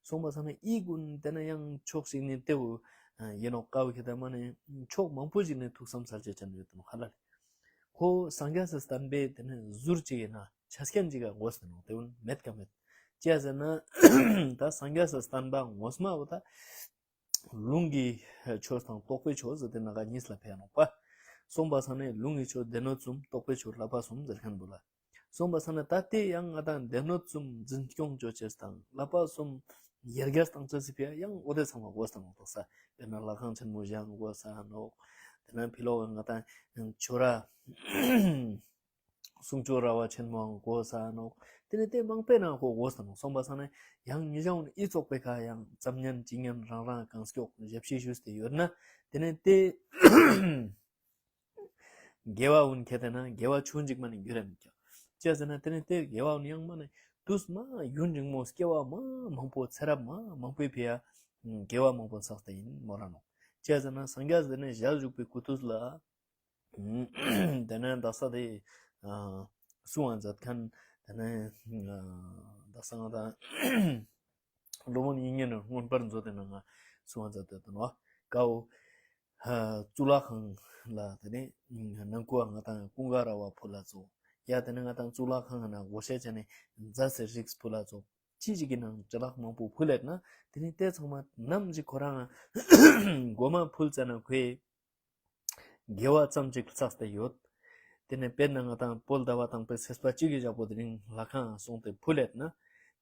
སོང་པ་སང་ན་ཨི་ཀུན་དེ་ན་ཡང་ཕྱོགས་ཤིག་ནས་དེའུ་ཡིན་ནོག་ཀའུ་ཁེ་ད་མ་ནས་ཕྱོགས་མང་པོ་ཞིག་ནས་ཐུགས་བསམ་སལ་བྱེད་ཅན་ཡོད་དེ་ནོག་ཧ་ལ་ལས། ཁོ་སངས་རྒྱས་སི་བསྟན་པའི་དེ་ནས་ཟུར་གཅིག་ཡིན་ན་ཆ་རྐྱེན་གཅིག་ག་དགོས་ཏེ་ནོག་དེ་བོ་མེད་ཀ་མེད། ཅི་ཡ་ཟེར་ན་ད་སངས་རྒྱས་སི་བསྟན་པ་ངོ་མ་བོ་ད་ལུང་གི་ཆོས་དང་རྟོགས་པའི་ཆོས་ཟེར་ཏེ་ནང་ག་གཉིས་ལ་ཕན་ནོག་པ། སོང་པ་སང་ན་ལུང་གི་ཆོས་སྡེ་སྣོད་གསུམ། རྟོགས་པའི་ཆོས་བསླབ་པ་གསུམ་ཟེར་མཁན་བོ་ལ། སོང་པ་སང་ན་ད་དེ་ཡང་ང་དང་སྡེ་སྣོད་གསུམ་འཛིན་སྐྱོང་བཅོ་ཆེས་དང་བསླབ་པ་གསུམ་ཡར་རྒྱས་བཏང་ཆེས་སི་ཕི་ཡ་ཡང་འོ་དེ་ཚང་མ་དགོས་ས་ནོག་དོག་ས། དཔེར་ན་ལྷ་ཁང་ཆེན་མོ་བཞེངས་དགོས་ས་ནོག། དེ་ན་ཕི་ལོག་ང་དང་ཆོས་ར་གསུང་ཆོས་ར་བ་ཆེན་མོའང་དགོས་ས་ནོག། དེ་ནས་དེ་མང་པོའི་ནང་ཁོ་དགོས་ས་ནོག། སོང་པ་སང་ན་ཡང་ཉེ་ཆར་འོ་ནི་ཨི་ཙོག་པའི་ཁ་ཡང་ཙམ་ཉན་ཅི་ཉན་རང་རང་གང་སྐྱོག་ཞབས་ཕྱི་ཞུས་ཏེ་ཡོད་ན་དེ་ནས་དེ། དགེ་བ་འུན་ཁྱེར་ཏེ་ན་དགེ་བ་ཆུང་ཅིག་མ་ནི་འགྱུར་ར་མི་འགྱུར། ཅི་ཟེར་ན་དེ་ནི་དེ་དགེ་བ་འུན་ཡང་མ་ནི་དུས་མ་ཡུན་རིང་མོ་སྐྱེ་བ་མ་མང་པོ་ཚེ་རབས་མ་མང་པོའི་ཕི་ཡ་དགེ་བ་མང་པོ་བསགས་ཏེ་ཡིན་མོ་ར་ནོག། ཅི་ཟེར་ན་སངས་རྒྱས་དེ་ནི་ཞལ་བཞུགས་པའི་སྐུ་དུས་ལ་དེ་ནི་དག་ས་དེ་གསུང་བ་མཛད་མཁན་དེ་ནི་དག་ས་ང་དང་། སློབ་དཔོན་དབྱིག་གཉེན་མངོན་པར་མཛོད་དེ་ནང་ང་གསུང་བ་མཛད་དེ་དོན་བ་ཀའོ། གཙུག་ལག་ཁང་ལ་དེ་ནས་ནང་ཁུལ་ང་དང་ཀུན་དགའ་ར་བ་ཕུལ་ལ་ཙོགས། ཡ་དེ་ནས་ང་དང་གཙུག་ལག་ཁང་ན་སྒོ་ཤེས་བྱས་ནས་རྫ་སེ་རིགས་ཕུལ་ལ་ཙོགས། ཅི་ཞིག་གི་ནང་ཅ་ལག་མང་པོ་ཕུལ་ལེར་ན་དེ་ནས་དེ་ཚང་མ་ནམ་ཞིག་ཁོ་རང་མགོ་མ་ཕུལ་ཙ་ན་ཁོས། དགེ་བ་ཙམ་ཅིག་བསགས་ཏེ་ཡོད། དེ་ནས་དཔེར་ན་ང་དང་བོད་ཟླ་བ་དང་པོའི་ཚེས་པ་གཅིག་གི་ཞག་པོ་དེ་རིང་ལྷ་ཁང་སོང་སྟེ་ཕུལ་ལེར་ན།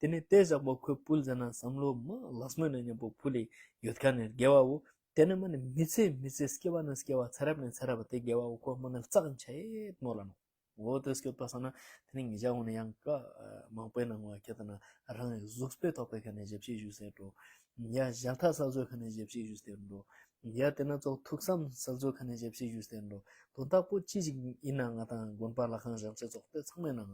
དེ་ནས་དེ་ཞག་པོ་ཁོས་ཕུལ་ཟེར་ན་བསམ་བློ་མ་ལག་སྨོས་ནས་མཉམ་པོ་ཕུལ་ལེ་ཡོད་མཁན་ནི་དགེ་བ་བོ། དེ་ནས་མ་ནི་མི་ཚེ་མི་ཚེ་སྐྱེ་བ་ནས་སྐྱེ་བ་ཚེ་རབས་ནས་ཚེ་རབས་དེ་དགེ་བ་བོ་ཁོ་མ་ནི་བསགས་ཆ་ཡེད་མོ་ལ་ནོ། འོ་དེ་སྐྱོད་པ་སང་ན་དེ་ནི་ངེད་ཅག་འོ་ན་ཡང་ཀ་མང་པོའི་ནང་བ་ཁྱེད་ད་ན་རང་གི་གཟུགས་པོའི་ཐོག་པའི་ཁ་ནས་ཞབས་ཕྱི་ཞུས་ཟེར་འགྲོ། ཡ་ཞབས་ཐག་སལ་ཚོའི་ཁ་ནས་ཞབས་ཕྱི་ཞུས་ཟེར་འགྲོ། ཡ་དེ་ན་ཚོགས་ཐུགས་བསམ་སལ་ཚོའི་ཁ་ནས་ཞབས་ཕྱི་ཞུས་ཟེར་འགྲོ། དོན་དག་པོ་ཅི་ཞིག་ཡིན་ན་ང་དང་དགོན་པ་ལྷ་ཁང་བཞེངས་ཚེ་ཚོགས་དེ་ཚང་མའི་ནང་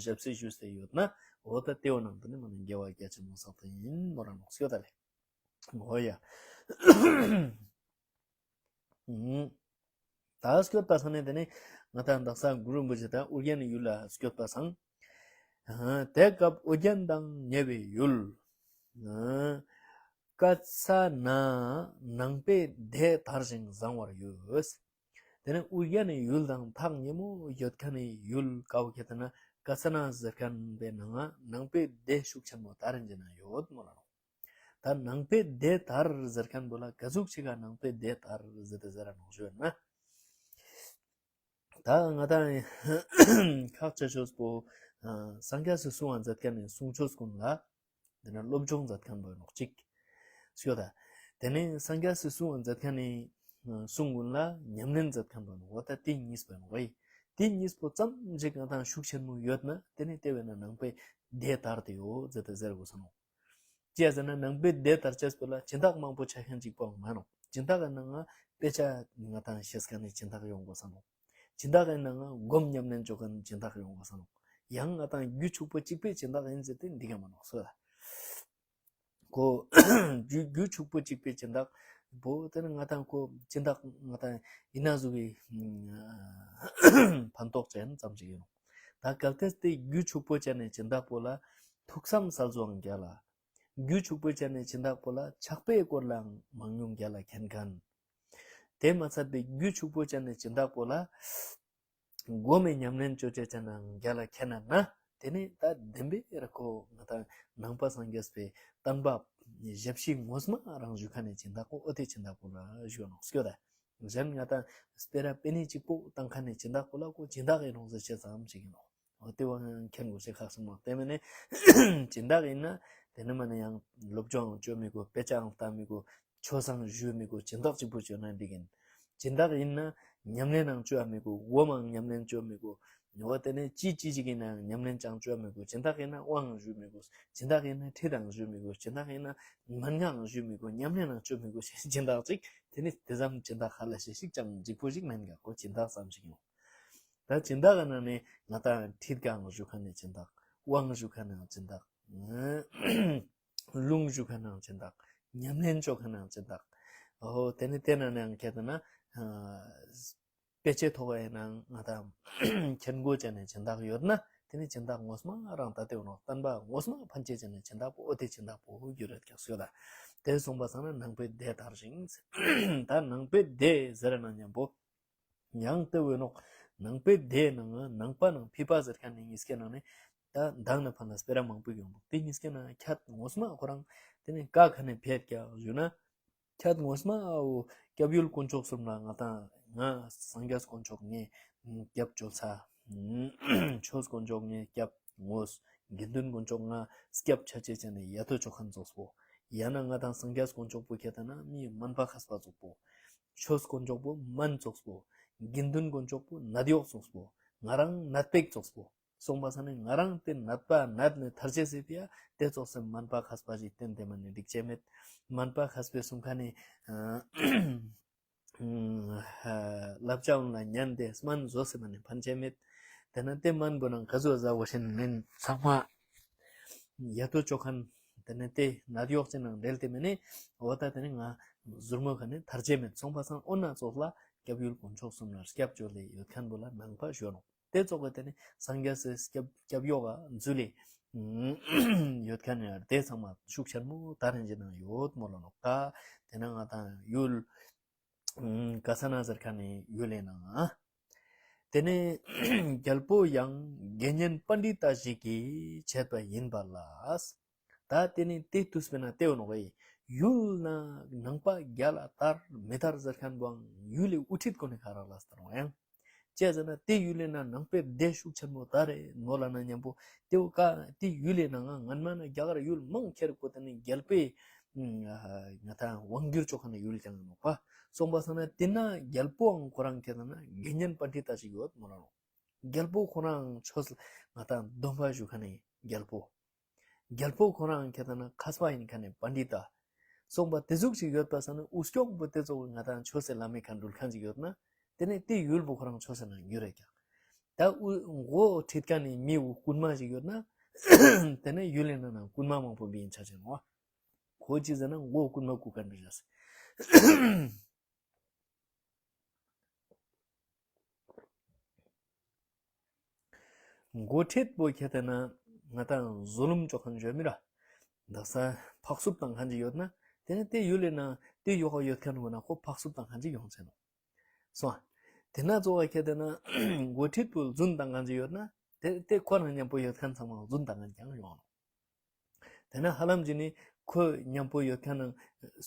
ཞབས་ཕྱི་ཞུས་ཟེར་ཡོད་ན། འོ་ད་དེའོ་ནང་དུ་ནི་མ་ནི་དགེ་བ་རྒྱ་ཆེན་མོ་བསགས་ཏེ་ཡིན་མོ་རང་ལོག་སྐྱོད་ད་ལེ། འོ་ཡ། ད་སྐྱོད་པ་ས་ནས་དེ་ནི་ང་དང་དག་ས་གུ་རུ་རིན་པོ་ཆེ་དང་ཨོ་རྒྱན་ཡུལ་ལ་སྐྱོད་པ་སང་། དེ་སྐབས་ཨོ་རྒྱན་དང་ཉེ་བའི་ཡུལ། ཀ་ས་ན་ནང་པའི་སྡེ་དར་ཞིང་བཟང་བར་ཡོད། དེ་ནི་ཨོ་རྒྱན་ཡུལ་དང་ཐག་ཉེ་མོ་ཡོད་མཁན་ནི་ཡུལ་ཀའོ་ཁྱེད་ན་ཀ་ས་ན་ཟེར་མཁན་པའི་ནང་ནང་པའི་སྡེ་ཤུགས་ཆེན་མོ་དར་འཇི་ན་ཡོད་མོ་ལ་ནོ། ད་ནང་པའི་སྡེ་དར་ཟེར་མཁན་པོ་ལ་ག་ཟུག་ཅིག་ག་ནང་པའི་སྡེ་དར་ཟེར་ཏེ་ཟེར་ར་ནོག་ཞུ་ན། ད་ང་དང་ཁག་ཆེ་ཤོས་པོ་སངས་རྒྱས་སུ་གསུང་བ་མཛད་མཁན་ནི་གསུང་ཆོས་ཀུན་ལ་དེ་ནས་སློབ་སྦྱོང་མཛད་མཁན་པོ་ནོག་ཅིག་ཤོད་ད། དེ་ནས་སངས་རྒྱས་སུ་གསུང་བ་མཛད་མཁན་ནི་གསུང་ཀུན་ལ་ཉམས་ལེན་མཛད་མཁན་པོ་ནོག་འོ་ད་དེ་གཉིས་པོ་ནོག་ཝེ། དེ་གཉིས་པོ་ཙམ་ཞིག་ང་དང་ཤུགས་ཆེན་མོ་ཡོད་ན་དེ་ནས་དེ་བས་ན་ནང་པའི་སྡེ་དར་དེ་ཡོད་ཟེར་ཏེ་ཟེར་དགོས་ས་ནོག་ཅི་ཡ་ཟེར་ན་ནང་པའི་སྡེ་དར་ཆེས་པོ་ལ་སྦྱིན་བདག་མང་པོ་ཆ་མཁན་གཅིག་པོའང་མ་ནོག་སྦྱིན་བདག་གི་ནང་ང་དཔེ་ཆ་ང་དང་ཤེས་མཁན་ནི་སྦྱིན་བདག་ཡོང་དགོས་ས་ནོག་སྦྱིན་བདག་གི་ནང་ང་སྒོམ་ཉམས་ལེན་བཅོ་མཁན་སྦྱིན་བདག་ཡོང་དགོས་ས་ནོག་ཡང་ང་དང་རྒྱུ་ཕྱུག་པོ་གཅིག་པའི་སྦྱིན་བདག་ཡིན་ཟེར་ཏེ་འདི་ག་མ་ནོག་སོ་ལ། ཁོ་རྒྱུ་རྒྱུ་ཕྱུག་པོ་གཅིག་པའི་སྦྱིན་བདག་པོ་དེ་ནི་ང་དང་ཁོ་སྦྱིན་བདག་ང་དང་ཡིན་ན་ཟུག་གི་ཕན་ཐོགས་ཅན་ཙམ་ཞིག་ཡིན་ནོག་ད་གལ་ཏེ་དེ་རྒྱུ་ཕྱུག་པོ་ཅན་ནི་སྦྱིན་བདག་པོ་ལ་ཐུགས་བསམ་སལ་ཚོའང་རྒྱ་ལ། རྒྱུ་ཕྱུག་པོ་ཅན་ནི་སྦྱིན་བདག་པོ་ལ་ཕྱག་དཔེའི་སྐོར་ལའང་མང་ཉུང་རྒྱ་ལ་མཁྱེན་མཁན། དེ་མ་ཚད་པའི་རྒྱུ་ཕྱུག་པོ་ཅན་ནི་སྦྱིན་བདག་པོ་ལ་སྒོམ་མེད་ཉམས་ལེན་བཅོ་བྱེད་ཅན་ནའང་རྒྱ་ལ་མཁྱེན་ན་ན། དེ་ནས་ད་བདེན་པའི་ར་ཁོ་ང་དང་ནང་པ་སངས་རྒྱས་པའི་བསྟན་པ་ཞབས་ཕྱི་ངོ་མ་རང་ཞུ་མཁན་ནི་སྦྱིན་བདག་པོ་ཨོ་དེ་སྦྱིན་བདག་པོ་ལ་ཞུ་ནོག་སྐྱོ་ད། གཞན་ང་དང་སྤེ་ར་པེ་ནི་གཅིག་པོ་བཏང་མཁན་ནི་སྦྱིན་བདག་པོ་ལ་ཁོ་སྦྱིན་བདག་ཡིན་ནོག་ཟེར་བྱེད་ཙམ་ཞིག་ཡིན་ནོག་འོ་དེ་བ་མཁྱེན་དགོས་ཤེས་ཁག་སོང་མ་དེ་མིན་ནི་སྦྱིན་བདག་ཡིན་ན་དེ་ནི་མ་ནི་ཡང་སློབ་སྦྱོང་བཅོ་མི་དགོས། དཔེ་ཆའང་ལྟ་མི་དགོས། ཆོས་སང་ཞུ་མི་དགོས། སྦྱིན་བདག་གཅིག་པུ་བཅོ་ན་འགྲིག་ཡིན། སྦྱིན་བདག་ཡིན་ན་ཉམས་ལེན་ནང་བཅོ་མི་དགོས། སྒོམ་མང་ཉམས་ལེན་བཅོ་མི་དགོས། འོ་དེ་ནི་ཅི་ཅི་ཅིག་ཡིན་ན་ཉམས་ལེན་ཅང་བཅོ་མི་དགོས། སྦྱིན་བདག་ཡིན་ན་དབང་ཞུ་མི་དགོས། སྦྱིན་བདག་ཡིན་ན་ཁྲིད་དང་ཞུ་མི་དགོས། སྦྱིན་བདག་ཡིན་ན་མན་ངག་ཞུ་མི་དགོས། ཉམས་ལེན་ནང་བཅོ་མི་དགོས། སྦྱིན་བདག་ཅིག་དེ་ནི་དེ་ཙམ་སྦྱིན་བདག་ཧ་ལ་ཤེས་ཤིག་ཅང་འཇིགས་པོ་ཞིག་མེད་ག་ཁོ་སྦྱིན་བདག་ཙམ་ཞིག་ཡིན། ད་སྦྱིན་བདག་གི་ནང་ནས་ང་དང་ཁྲིད་གང་ཞུ་མཁན་ནི་སྦྱིན་བདག་དབང་ཞུ་མཁན་ནང་སྦྱིན་བདག་ལུང་ཞུ་མཁན་ནང་སྦྱིན་བདག་ཉམས་ལེན་བཅོ་མཁན་ནང་སྦྱིན་བདག་འོ་དེ་ནི་དེ་ནང་ནས་ཁྱེད་ན་དཔེ་ཆའི་ཐོག་ཡིན་ན་ང་དང་མཁྱེན་དགོས་བྱས་ནས་སྦྱིན་བདག་ཡོད་ན་དེ་ནི་སྦྱིན་བདག་ངོ་མ་རང་ད་ལྟ་ཡོད་ནོ་བསྟན་པ་ངོ་མ་ཕན་ཆད་བྱས་ནས་སྦྱིན་བདག་པོ་ཨོ་དེ་སྦྱིན་བདག་པོ་རྒྱུ་རེད་ཀྱང་ཟེར་ལ། དེ་གསུངས་པ་སང་ན་ནང་པའི་སྡེ་དར་ཞིང་ད་ནང་པའི་སྡེ་ཟེར་ན་མཉམ་པོ། ཡང་དེ་བས་ནོག་ནང་པའི་སྡེ་ནང་ནང་པ་ནང་ཕྱི་པ་ཟེར་མཁན་ནི་གཉིས་ཀའི་ནང་ནས་ད་མདང་ནས་ཕར་ལ་སྤེ་ར་མང་པོ་ཡོང་འདུག་དེ་གཉིས་ཀའི་ནང་ཁྱད་ངོ་མ་ཁོ་རང་དེ་ནི་ཀ་ཁ་ནས་ཕེད་ཀྱང་ཞུ་ན། ཁྱད་ངོ་མ་འོ་སྐྱབས་ཡུལ་དཀོན་མཆོག་གསུམ་ལ་ང་དང་ང་སངས་རྒྱས་དཀོན་མཆོག་ངའི་སྐྱབས་བཅོལ་ཚ། ཆོས་དཀོན་མཆོག་ངའི་སྐྱབས་ངོ་། དགེ་འདུན་དཀོན་མཆོག་ང་སྐྱབས་ཆ་ཆེ་ཆ་ནས་ཡ་ཐོ་ཆོག་མཁན་ཙོགས་པོ། ཡང་ན་ང་དང་སངས་རྒྱས་དཀོན་མཆོག་པོ་ཁྱེད་ད་ན་མི་སྨན་པ་མཁས་པ་ཙོགས་པོ། ཆོས་དཀོན་མཆོག་པོ་སྨན་ཙོགས་པོ། དགེ་འདུན་དཀོན་མཆོག་པོ་ནད་གཡོག་ཙོགས་པོ། ང་རང་ནད་པེག་ཙོགས་པོ། སོང་པ་ས་ནས་ང་རང་དེ་ནད་པ་ནད་ནས་ཐར་ཆེ་སྲིད་པ་ཡ་དེ་ཙོགས་སེ་སྨན་པ་མཁས་པ་ཞིག་བསྟེན་དེ་མ་ནས་འགྲིག་ཆེ་མེད། སྨན་པ་མཁས་པའི་གསུང་ཁ་ནས་ལབ་ཅག་ལ་ཉན་དེ་སྨན་བཟོ་སེ་མ་ནས་ཕན་ཆེ་མེད། དེ་ན་དེ་སྨན་པོ་ནང་ག་ཚོད་ཟ་བོ་ཤེན་མིན་ཚང་མ་ཡ་ཐོ་ཅོ་མཁན། དེ་ནས་དེ་ནད་གཡོག་ཅན་ནང་འབྲེལ་དེ་མིན་ནས་འོ་ད་དེ་ནས་ང་ཟུར་མོ་ཁ་ནས་ཐར་ཆེ་མེད། སོང་པ་སང་ཨོ་ན་ཙོགས་ལ་སྐྱབས་ཡུལ་དཀོན་མཆོག་གསུམ་ལ་སྐྱབས་བཅོལ་ལེ་ཡོད་མཁན་པོ་ལ་ནང་པ་ཞུ་ནོ། དེ་ཙོགས་ཀྱི་དེ་ནི་སངས་རྒྱས་སི་སྐྱབས་སྐྱབས་ཡོག་ག་འཛུལ་ལེ་ཡོད་མཁན་ཡང་དེ་ཚང་མ་ཤུགས་ཆེན་མོ་ད་རིང་གི་ནང་ཡོད་མོ་ལ་ནོ་ཀ། དེ་ན་ང་དང་ཡུལ་ཀ་ས་ན་ཟེར་མཁན་ནི་ཡུལ་ལེ་ནང་། དེ་ནས་རྒྱལ་པོ་ཡང་དགེ་བསྙེན་པཎྜི་ཏ་ཞིག་གིས་བྱས་པ་ཡིན་པ་ལ། ད་དེ་ནི་དེ་དུས་པའི་ན་དེ་འོ་ནོ་གི་ཡུལ་ན་ནང་པ་རྒྱ་ལ་དར་མི་དར་ཟེར་མཁན་པོའང་ཡུལ་ལས་དབུ་ཁྲིད་ཀོ་ནི་ཁ་རག་ལ་སྟར་བ་ཡང་། ཅི་ཟེར་ན་དེ་ཡུལ་ལས་ན་ནང་པའི་སྡེ་ཤུགས་ཆེན་མོ་ད་རེ་ནོ་ལ་ན་མཉམ་པོ་དེ་འོ་ཀ་དེ་ཡུལ་ལས་ན་ང་ངན་མ་ན་རྒྱ་གར་ཡུལ་མང་ཁྱེར་ཀོ་དེ་ནི་རྒྱལ་པོའི་ང་ད་དབང་བསྒྱུར་ཆོག་མཁན་ཡུལ་ཀྱང་ནོ་པ། སོང་པ་སང་ན་དེ་ན་རྒྱལ་པོའང་ཁོ་རང་ཁྱེད་ན་དགེ་བསྙེན་པཎྜི་ཏ་ཞིག་ཡོད་མོ་ལ་ནོ། རྒྱལ་པོ་ཁོ་རང་ཆོས་ང་དང་སྡོམ་པ་ཞུ་མཁན་ནི་རྒྱལ་པོ། རྒྱལ་པོ་ཁོ་རང་ཁྱེད་ལྟ་ན་མཁས་པ་ཡིན་མཁན་ནི་པཎྜི་ཏ། སོང་པ་དེ་ཟུག་ཅིག་ཡོད་པ་ས་ནི་འུ་སྐྱོང་པོ་དེ་ཚོ་ང་དང་ཆོས་སེ་ལ་མེ་ཁ་འགྲུལ་མཁན་ཅིག་ཡོད་ན། དེ་ནས་དེ་ཡུལ་པོ་ཁོ་རང་ཆོས་སེ་ན་འགྱུར་རེད་ཀྱང་། ད་འུ་མགོ་ཁྲིད་མཁན་ནི་མི་འུ་རྐུན་མ་ཞིག་ཡོད་ན། དེ་ནས་ཡུལ་ལི་ནང་ན་རྐུན་མ་མང་པོ་འབི་ཡིན་ཆ་ཆེན་མོ། ཁོ་ཅི་ཟེར་ན་མགོ་རྐུན་མ་རྐུ་མཁན་འདྲ་ཅག་སེ། འགོ་ཁྲིད་པོ་ཁྱེད་ལྟ་ན་ང་དང་ཟུ་ལུམ་ཅོག་མཁན་བརྗོད་མི་ར། འདག་ས་ཕག་སུབ་བཏང་མཁན་ཅིག་ཡོད་ན་དེ་ནི་དེ་ཡུལ་ལི་ན་དེ་ཡོག་ཡོད་མཁན་བོ་ན་ཁོ་ཕག་སུབ་བཏང་མཁན་ཅིག་ཡོང་ཆེན་ནོ། སོང་། དེ་ན་གཙོ་བ་ཁྱེད་ལྟ་ན་འགོ་ཁྲིད་པོ་རྫུན་བཏང་མཁན་ཅིག་ཡོད་ན་དེ་དེ་ཁོ་རང་མཉམ་པོ་ཡོད་མཁན་ཚང་མ་རྫུན་བཏང་མཁན་ཀྱང་ཡོང་ནོ། དེ་ན་ཧ་ལམ་གྱི་ནི་ཁོ་མཉམ་པོ་ཡོད་མཁན་ནང་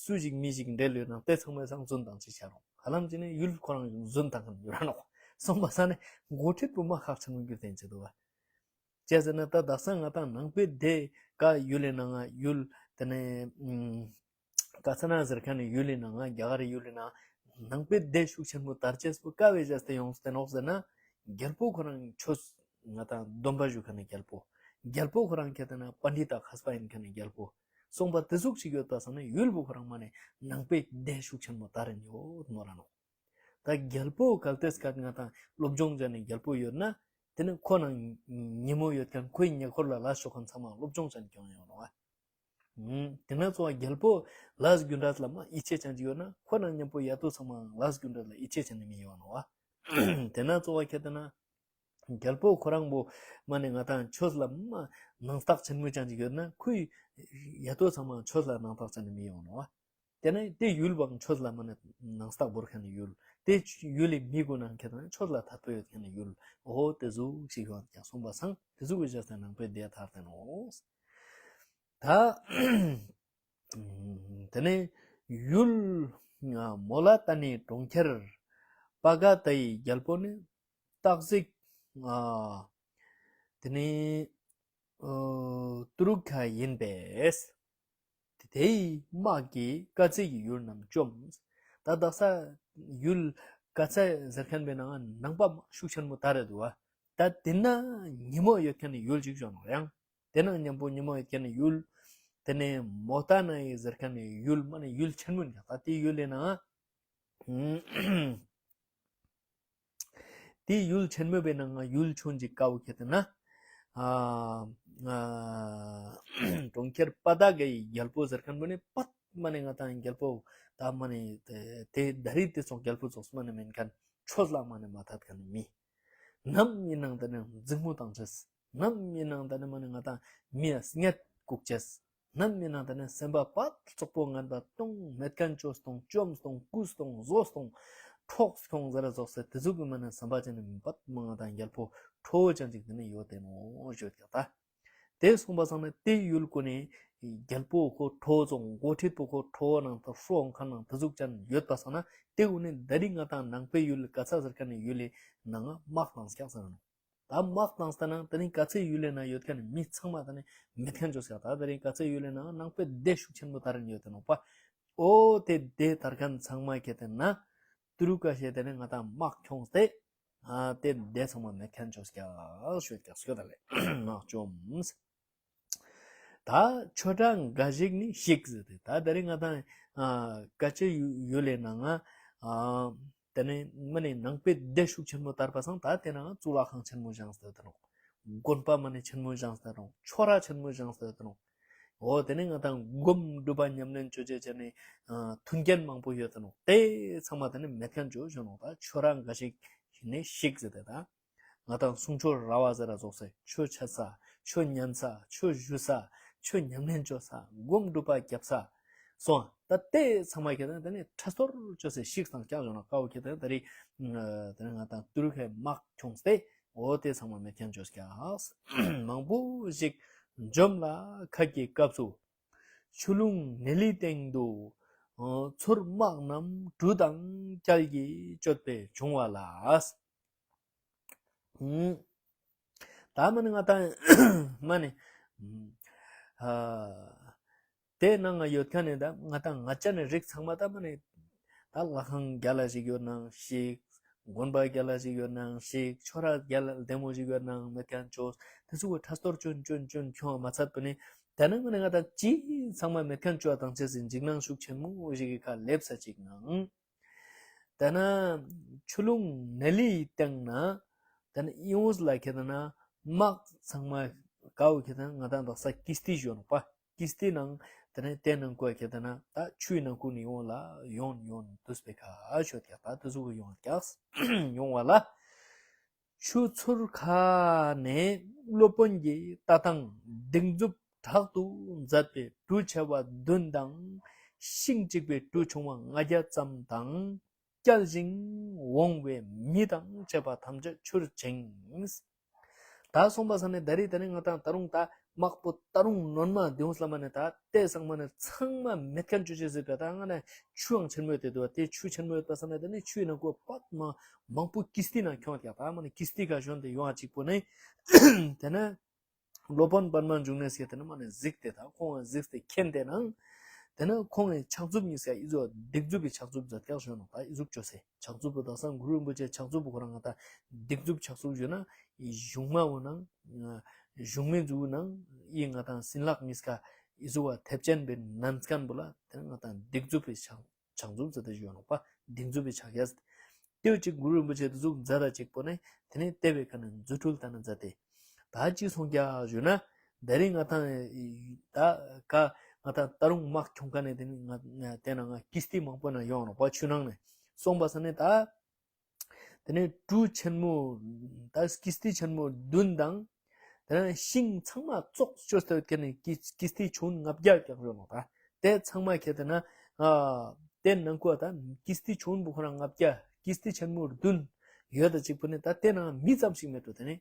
སུ་ཞིག་མི་ཞིག་འབྲེལ་ཡོད་ན་དེ་ཚང་མའི་སང་རྫུན་བཏང་ཅིག་བྱ་རུང་། ཧ་ལམ་གྱི་ནི་ཡུལ་ཁོ་རང་རྫུན་བཏང་མཁན་ཡོད་ར་ནོ། སོང་པ་ས་ནི་འགོ་ཁྲིད་པོ་མ་ཁག་ཆེན་མོ་རྒྱུ་དེ་ཡིན་ཆེ་འདུག་བ། ཅི་ཟེར་ན་ད་དག་ས་ང་དང་ནང་པའི་སྡེ་ཀ་ཡུལ་ལི་ནང་ང་ཡུལ་དེ་ནས་ཀ་ས་ན་ཟེར་མཁན་ནི་ཡུལ་ལི་ནང་ང་རྒྱ་གར་ཡུལ་ལི་ནང་ནང་པའི་སྡེ་ཤུགས་ཆེན་པོ་དར་ཅེས་པོ་ཀ་བའི་བྱས་ཏེ་ཡོངས་ཏེ་ནོག་ཟེར་ན། རྒྱལ་པོ་ཁོ་རང་ཆོས་ང་དང་སྡོམ་པ་ཞུ་མཁན་ནི་རྒྱལ་པོ། རྒྱལ་པོ་ཁོ་རང་ཁྱེད་ལྟ་ན་པཎྜི་ཏ་མཁས་པ་ཡིན་མཁན་ནི་རྒྱལ་པོ། སོང་པ་དེ་ཟུག་ཅིག་ཡོད་པ་སང་ན་ཡུལ་པོ་ཁོ་རང་མ་ནས་ནང་པའི་སྡེ་ཤུགས་ཆེན་པོ་དར་རིན་ཡོད་མོ་ར་ནོ། ད་རྒྱལ་པོ་གལ་ཏེ་སྐད་ང་དང་སློབ་སྦྱོང་བྱས་ནས་རྒྱལ་པོ་ཡོད་ན། དེ་ནི་ཁོ་ནང་ཉིན་མོ་ཡོད་མཁན་ཁོའི་ཉེ་འཁོར་ལ་ལ་ཤོག་མཁན་ཚང་མ་སློབ་སྦྱོང་བྱས་ནས་སྐྱོང་ཡོང་རོགས། ཨ། དེ་ན་གཙོ་བ་རྒྱལ་པོ་ལ་རྒྱུ་འབྲས་ལ་མ་ཡིད་ཆེས་ཅན་ཅིག་ཡོད་ན་ཁོ་ནང་མཉམ་པོ་ཡ་ཏོ་ཚང་མ་ལ་རྒྱུ་འབྲས་ལ་ཡིད་ཆེས་ཅན་ནི་མི་ཡོང་རོགས། ཨ། དེ་ན་གཙོ་བ་ཁྱེད་ལྟ་ན། རྒྱལ་པོ་ཁོ་རང་པོ་མ་ནས་ང་དང་ཆོས་ལ་མ་ནང་རྟགས་ཆེན་མོ་ཅན་ཅིག་ཡོད་ན་ཁོའི་ཡ་ཏོ་ཚང་མ་ཆོས་ལ་ནང་རྟགས་ཅན་ནི་མི་ཡོང་རོགས། དེ་ནས་དེ་ཡུལ་བང་ཆོས་ལ་མ་ནས་ནང་རྟགས་བོར་མཁན་ནི་ཡུལ། དེ་ཡུལ་ལི་མི་གུན་ནང་ཁྱེད་དང་ཆོས་ལ་དད་པ་ཡོད་མཁན་ནི་ཡུལ། འོ་དེ་ཟུག་ཞིག་ཡོང་ཀྱང་སོང་པ་སང་དེ་ཟུག་གི་བྱས་ཏེ་ནང་པའི་སྡེ་དར་ཏེ་ནོ། ད། དེ་ནས་ཡུལ་མོ་ལ་ཏ་ནི་གྲོང་ཁྱེར་པ་ག་ཏ་ཡི་རྒྱལ་པོ་ནི་སྟག་གཟིག་དེ་ནས་ཨོ། ཏུ་རུ་ཁ་ཡིན་པས། དེ་དེའི་དམག་གིས་དཀའ་ཚེ་ཡི་ཡུལ་རྣམས་བཅོམ། ད་དག་ས་ཡུལ་དཀའ་ཚེ་ཟེར་མཁན་པའི་ནང་ནང་པ་ཤུགས་ཆེན་པོ་དར་རེད་འདུག་བ། ད་དེ་ན་ཉིན་མོ་ཡོད་མཁན་ནི་ཡུལ་ཅིག་བྱུང་ནོ་ཡང་། དེ་ན་མཉམ་པོ་ཉིན་མོ་ཡོད་མཁན་ནི་ཡུལ། དེ་ནས་མོ་ཏ་ན་ཡི་ཟེར་མཁན་ནི་ཡུལ་མ་ནི་ཡུལ་ཆེན་མོ་ནི་ད་དེ་ཡུལ་ལས་ནང་། དེ་ཡུལ་ཆེན་མོ་བའི་ནང་ང་ཡུལ་ཆུང་ཅིག་ཀ་བོ་ཁྱེད་ལྟ་ན། ཨ། ཨ། གྲོང་ཁྱེར་པ་ད་གའི་རྒྱལ་པོ་ཟེར་མཁན་པོ་ནི་པད་མ་ནི་ང་དང་རྒྱལ་པོ་ད་མ་ནི་དེ་ད་རི་དེ་ཚོ་རྒྱལ་པོ་ཚོགས་མ་ནི་མིན་མཁན་ཆོས་ལ་མ་ནི་མ་དད་མཁན་མི། ནམ་ཡིན་ནང་དེ་ནི་འཛིང་མོ་བཏང་ཅེས། ནམ་ཡིན་ནང་དེ་ནི་མ་ནི་ང་དང་མི་ཡ་སྙད་བཀུག་ཅེས། ནམ་ཡིན་ནང་དེ་ནས་སེམས་པ་པད་བཙོག་པོ་ངན་པ་གཏོང་མེད་མཁན་བཅོས་གཏོང་བཅོམ་གཏོང་རྐུས་གཏོང་བཟོས་གཏོང་འཕྲོག་གཏོང་ཟེར་ར་རྫོགས་སེ་དེ་ཚོ་གི་མ་ནས་བསམ་པ་ཅན་ནི་མི་པད་མ་ང་དང་རྒྱལ་པོ་ཁྲོ་བོ་ཅན་ཅིག་དེ་ནས་ཡོད་དེ་ནོ་བརྗོད་ཀྱང་ད། དེ་སོང་པ་སང་ནས་དེ་ཡུལ་ཀུན་ནས་རྒྱལ་པོ་ཁོ་ཁྲོ་བོ་ཚོ་འགོ་ཁྲིད་པོ་ཁོ་ཁྲོ་བོ་ནང་དུ་ཧྲོ་མཁན་ནང་དེ་ཟུག་ཅན་ཡོད་པ་སང་ན་དེ་ཀུན་ནས་ད་རིང་ང་དང་ནང་པའི་ཡུལ་ལ་ག་ཚ་ཟེར་མཁན་ནི་ཡུལ་ལི་ནང་ང་དམག་ལངས་ཀྱག་ཟེར་ནོ། ད་དམག་བཏང་ས་ན་ད་རིང་ག་ཚོད་ཡུལ་ལས་ན་ཡོད་མཁན་མི་ཚང་མ་ད་ནི་མེད་མཁན་བཅོས་ཀྱག་ད་ད་རིང་ག་ཚོད་ཡུལ་ལས་ན་ནང་པའི་སྡེ་ཤུགས་ཆེན་པོ་དར་རིན་ཡོད་དེ་ནོག་པ། ཨོ་དེ་སྡེ་དར་མཁན་ཚང་མ་ཁྱེད་དེ་ན་ཏུ་རུ་ཀ་ཤེད་དེ་ནི་ང་དང་དམག་ཁྱོངས་ཏེ། ཨ་དེ་སྡེ་ཚང་མ་མེད་མཁན་བཅོས་ཀྱག་ཤོད་ཀྱག་ཤོད་ད་ལེ་དམག་བཅོམ། ད་ཆོས་གྲྭ་འགའ་ཞིག་ནི་ཞིག་ཟེར་ཏེ་ད་ད་རིང་ང་དང་ཨ་ཀ་ཅི་ཡུ་ཡུལ་ལས་ན་ང་ཨ་དེ་ནས་མ་ནི་ནང་པའི་སྡེ་ཤུགས་ཆེན་པོ་དར་པ་སང་ད་དེ་ན་ང་གཙུག་ལག་ཁང་ཆེན་མོ་བཞེངས་ཏེ་ཡོད་དེ་ནོག་དགོན་པ་མ་ནི་ཆེན་མོ་བཞེངས་ཏེ་ཡོད་དེ་ནོག་ཆོས་ར་ཆེན་མོ་བཞེངས་ཏེ་ཡོད་དེ་ནོག་འོ་དེ་ནས་ང་དང་སྒོམ་སྒྲུབ་པ་ཉམས་ལེན་བཅོ་བྱེད་བྱས་ནས་ཨ་མཐུན་རྐྱེན་མང་པོ་ཡོད་དེ་ནོག་དེ་ཚང་མ་དེ་ནས་མེད་མཁན་བཅོས་བཞག་ནོག་ད་ཆོས་ར་འགའ་ཞིག་ནི་ཞིག་ཟེར་ཏེ་ད། ང་དང་གསུང་ཆོས་ར་བ་ཟེར་ར་རྫོགས་སེ་ཆོས་འཆད་ས་ཆོས་ཉན་ས་ཆོས་ཞུ་ས་ཆོས་ཉམས་ལེན་བཅོ་ས་སྒོམ་སྒྲུབ་པ་རྒྱབ་ས་སོང་ད་དེ་ཚང་མ་ཁྱེད་དང་དེ་ནས་ཁྲ་སོར་བཅོས་སེ་ཤིག་སང་ཀྱག་བཞག་ན་ཀ་བོ་ཁྱེད་དང་དེ་རིང་དེ་ནས་ང་དང་ཏུ་རུ་ཁའི་དམག་ཁྱོངས་ཏེ་འོ་དེ་ཚང་མ་མེད་མཁན་བཅོས་ཀྱག་མང་པོ་ཞིག་འཇོམས་ལ་ཁ་གི་སྐབས་སུ་ཆུ་ཀླུང་ནེ་ལི་སྟེང་དུ་ཚུར་དམག་རྣམས་གྲུ་དང་རྐྱལ་གྱིས་གཅོད་པའི་བྱུང་བ་ལ། ད་མ་ནི་ང་དང་མ་ནི་ཨ་དེ་ནང་ང་ཡོད་མཁན་ནི་ད་ང་དང་ང་ཅག་ནི་རིགས་ཚང་མ་ད་མ་ནི་ད་ལྷ་ཁང་རྒྱ་ལ་ཞིག་ཡོད་ནང་ཞིག་དགོན་པ་རྒྱལ་ལ་ཞིག་ཡོད་ནའང་ཞིག་ཁྱོ་ར་རྒྱལ་ལ་ལྡེ་མོ་ཞིག་ཡོད་ནའང་མེད་མཁན་བཅོས། དེ་ཚོ་གི་ཁྲ་སྟོར་ཅོན་ཅོན་ཅོན་ཁྱོང་བ་མ་ཚད་པ་ནི། དེ་ནས་ང་ནི་ང་དང་ཅི་ཚང་མ་མེད་མཁན་བཅོས་དང་བཅས་སུ་འཇིགས་སྣང་ཤུགས་ཆེན་མོ་ཞིག་གི་ཁ་སླེབས་ས་ཅིག་ནང་། དེ་ན་ཆུ་ཀླུང་ནེ་ལིའི་སྟེང་ན། དེ་ན་ཨིན་འོས་ལ་ཁེ་དེ་ན་དམག་ཚང་མ་གའུ་ཁེ་དེ་ན་ང་དང་དག་ས་ཀིས་ཏི་ཞོན་པ། ཀིས་ཏི་ནང་དེ་ནས་དེ་ནང་ཀོ་ཁེ་དེ་ན་ད་ཆུའི་ནང་ཀུ་ནི་ཡོང་ལ་ཡོང་ཡོང་དུས་པའི་ཁ་ཆོད་ཀྱག་ད་དུ་ཟུག་ཡོང་ཀྱག་ཡོང་བ་ལ། ཆུ་ཚུར་ཁ་ནས་སློབ་དཔོན་གྱི་ལྟ་སྟངས་སྡིགས་མཛུབ་དྲག་ཏུ་མཛད་པའི་གྲུ་ཆེ་བ་བདུན་དང་ཤིང་གཅིག་པའི་གྲུ་ཆུང་བ་ལྔ་བརྒྱ་ཙམ་དང་བསྐྱལ་ཞིང་འོང་བའི་མི་དང་བཅས་པ་ཐམས་ཅད་ཆུར་བྱིངས། ད་སོང་པ་ས་ནས་ད་རེས་ད་ནི་ང་དང་ད་རུང་ད་དམག་པོ་ད་རུང་ནོར་མ་དེ་འོང་སླ་མ་ནས་ད་ལྟས་ཚང་མ་ནས་ཚང་མ་མེད་མཁན་ཆུ་ཆེ་ཟེར་བས། ད་ང་ནས་ཆུའང་ཆེན་མོ་ཡོད་དེ་འདུག་བ། དེ་ཆུ་ཆེན་མོ་ཡོད་པ་ས་ནས་ད་ནི་ཆུའི་ནང་ཀོ་པད་མ་མང་པོ་ཀིས་ཏི་ནང་ཁྱོང་ཀྱག་ད་མ་ནི་ཀིས་ཏི་ག་ཞོན་དེ་ཡོང་ཨ་གཅིག་པོ་ནི། དེ་ནས་སློབ་དཔོན་པདྨ་འབྱུང་གནས་ཟེར་དེ་ནི་མ་ནི་གཟིགས་ཏེ་ད་ཁོང་གཟིགས་ཏེ་མཁྱེན་ཏེ་ནང་། དེ་ནས་ཁོང་གི་ཕྱག་མཛུབ་གཉིས་ཀ་ཨི་ཟུག་སྡིགས་མཛུབ་པའི་ཕྱག་མཛུབ་མཛད་ཀྱག་ཞོན་ནོ། ད་ཨི་ཟུག་ཅོ་སེ་ཕྱག་མཛུབ་པོ་དག་ས་གུ་རུ་རིན་པོ་ཆེ་ཕྱག་མཛུབ་པོ་ཁོ་རང་ང་ད་སྡིགས་མཛུབ་ཕྱག་མཛུབ་ཞུ་ན་གཞུང་མ་བོ་ནང་གཞུང་མའི་མཛུབ་ནང་ཨི་ང་དང་སྲིན་ལག་གཉིས་ཀ་ཨི་ཟུག་བ་ཐེབས་ཅན་པའི་ནམ་སྐན་པོ་ལ་དེ་ནས་ང་དང་སྡིགས་མཛུབ་པའི་ཕྱག་ཕྱག་མཛུབ་ཟེར་ཏེ་ཞུ་ནོག་པ། སྡིགས་མཛུབ་པའི་ཕྱག་རྒྱ་ཟེར། ཏེའུ་གཅིག་གུ་རུ་རིན་པོ་ཆེ་དེ་ཟུག་མཛད་ད་གཅིག་པོ་ནས་དེ་ནས་ལྟེ་བའི་ཁ་ནས་རྫུ་འཕྲུལ་ལྟ་ན་མཛད་དེ། ད་ཅི་སོང་རྒྱ་ཞུ་ན། ད་རིང་ང་དང་ད་ཀ་ང་དང་ད་རུང་དམག་ཁྱོང་ཁ་ནས་དེ་ནས་ང་དེ་ན་ང་ཀིས་ཏི་མང་པོ་ན་ཡོང་ནོག་པ་ཆུ་ནང་ནས། སོང་པ་ས་ནས་ད། དེ་ནས་གྲུ་ཆེན་མོ་ད་ཀིས་ཏི་ཆེན་མོ་བདུན་དང་། དེ་ནས་ཤིང་ཚང་མ་བཙོག་བཅོས་ཏེ་དེ་ནས་ཀིས་ཀིས་ཏི་ཆུང་ལྔ་བརྒྱ་ཀྱང་ཡོད་ནོ་ད། དེ་ཚང་མ་ཁྱེར་ཏེ་ན། ཨ། དེ་ནང་ཁོ་ད་ཀིས་ཏི་ཆུང་བོ་ཁོ་རང་ལྔ་བརྒྱ་ཀིས་ཏི་ཆེན་མོ་བདུན་ཡོད་ད་གཅིག་པུ་ནི་ད་དེ་ནང་མི་ཙམ་ཞིག་མེད་འགྲོ། དེ་ནས་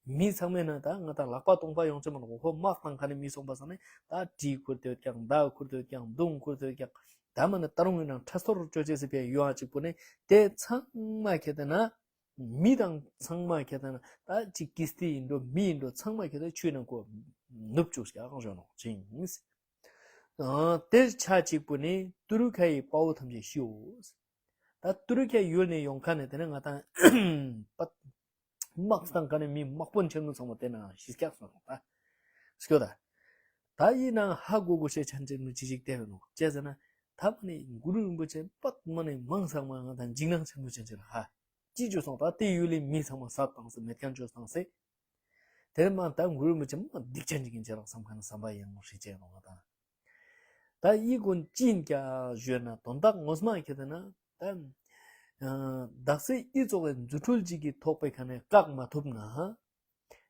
མི་ཚང་མས་ན་ད་ང་ད་ལག་པ་སྟོང་པ་ཡོང་ཆེ་མ་ནོ་ཁོ་དམག་བཏང་ཁ་ནས་མི་སོང་པ་སང་ནས་ད་གྲི་ཁུར་ཏེ་ཡོད་ཀྱང་མདའ་ཁུར་ཏེ་ཡོད་ཀྱང་མདུང་ཁུར་ཏེ་ཡོད་ཀྱང་། ད་མ་ནི་ད་རུང་ཡིན་ནང་ཁྲ་སོར་ཅོ་ཅེས་སི་པའི་ཡོ་ཨ་གཅིག་པུ་ནི་དེ་ཚང་མ་ཁྱེར་ཏེ་ན། མི་དང་ཚང་མ་ཁྱེར་ཏེ་ན་ད་ཅིག་ཀིས་ཏི་ཡིན་འགྲོ་མི་ཡིན་འགྲོ་ཚང་མ་ཁྱེར་ཏེ་ཆུའི་ནང་ཁོ་ནུབ་བཅུག་ཀྱང་ཞོན་ནོ་ཅིང་། དེ་ཆ་གཅིག་པུ་ནི་ཏུ་རུ་ཁ་ཡི་དཔའ་བོ་ཐམས་ཅད་ཤིའོ། ད་ཏུ་རུ་ཁ་ཡུལ་ནས་ཡོང་ཁ་ནས་དེ་ནས་ང་དང་དམག་སྟངས་ག་ནས་མི་དམག་དཔོན་ཆེན་མོ་ཚང་མ་དེ་ན་ཤི་སྐྱག་སོང་ད། སྐྱོ་ད། ད་ཡིན་ན་ཧ་གོ་གོ་ཤེས་ཆན་ཅིག་ནུ་ཅི་ཞིག་བལྟས་ནོ་ཅེས་ཟེར་ན། ད་མ་ནི་གུ་རུ་རིན་པོ་ཆེ་པད་མ་ནི་མང་ཚང་མ་ང་དང་འཇིགས་སྣང་ཆེན་མོ་ཅན་ཅིག་ལ་ཧ། ཅི་བཅོས་སོང་ད་དེ་ཡུལ་ལི་མི་ཚང་མ་ཟ་བཏང་སེ་མེད་མཁན་བཅོས་བཏང་སེ། དེར་མ་ད་གུ་རུ་རིན་པོ་ཆེ་མ་སྡིག་ཅན་ཅིག་ཡིན་ཅེས་རང་བསམ་མཁན་བསམ་པ་ཡང་མོ་ཧྲི་ཅེས་ནོ་ང་དང་། ད་ཡི་གོན་ཅི་ཡིན་ཀྱ་ཞོན་ན་དོན་དག་ངོ་མ་ཁྱེར་ཏེ་ན་ད། དག་སེ་ཨི་ཙོགས་པའི་རྫུ་འཕྲུལ་ཅིག་གི་ཐོག་པའི་ཁ་ནས་བཀག་མ་ཐུབ་ན།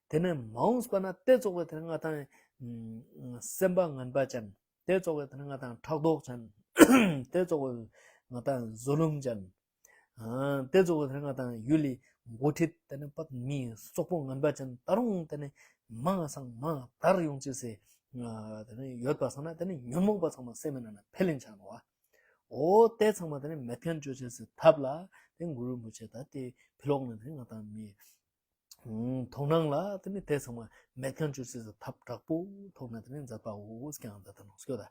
དེ་ནས་མ་འོངས་པ་ན་དེ་ཙོགས་པའི་དེ་ནས་ང་དང་སེམས་པ་ངན་པ་ཅན། དེ་ཙོགས་པའི་དེ་ནས་ང་དང་ཕྲག་དོག་ཅན། དེ་ཙོགས་པའི་ང་དང་བཟོ་ལུང་ཅན། དེ་ཙོགས་པའི་དེ་ནས་ང་དང་ཡུལ་ལི་འགོ་ཁྲིད་དེ་ནས་པད་མི་སོག་པོ་ངན་པ་ཅན་ད་རུང་དེ་ནས་མང་སང་མང་དར་ཡོང་ཅེས་སེ། དེ་ནས་ཡོད་པ་སང་ན་དེ་ནས་ཉོན་མོངས་པ་ཚང་མ་སེམས་ནང་ན་འཕེལ་ལེན་ཆགས་ནོ་བ། འོ་དེ་ཚང་མ་དེ་ནས་མེད་མཁན་བཅོ་ཅེས་སེ་ཐབས་ལ་དེ་གུ་རུ་རིན་པོ་ཆེ་ད་དེ་ཕི་ལོག་ནས་དེ་ནས་ང་དང་མི། མཐོང་སྣང་ལ་དེ་ནི་དེ་ཚང་མ་མེད་མཁན་བཅོ་ཅེས་སི་ཐབས་དྲག་པོ་ཐོག་ནས་དེ་ནི་མཛད་པའོ་ཀྱང་ད་ལྟ་ནོ་སྐྱོ་ད།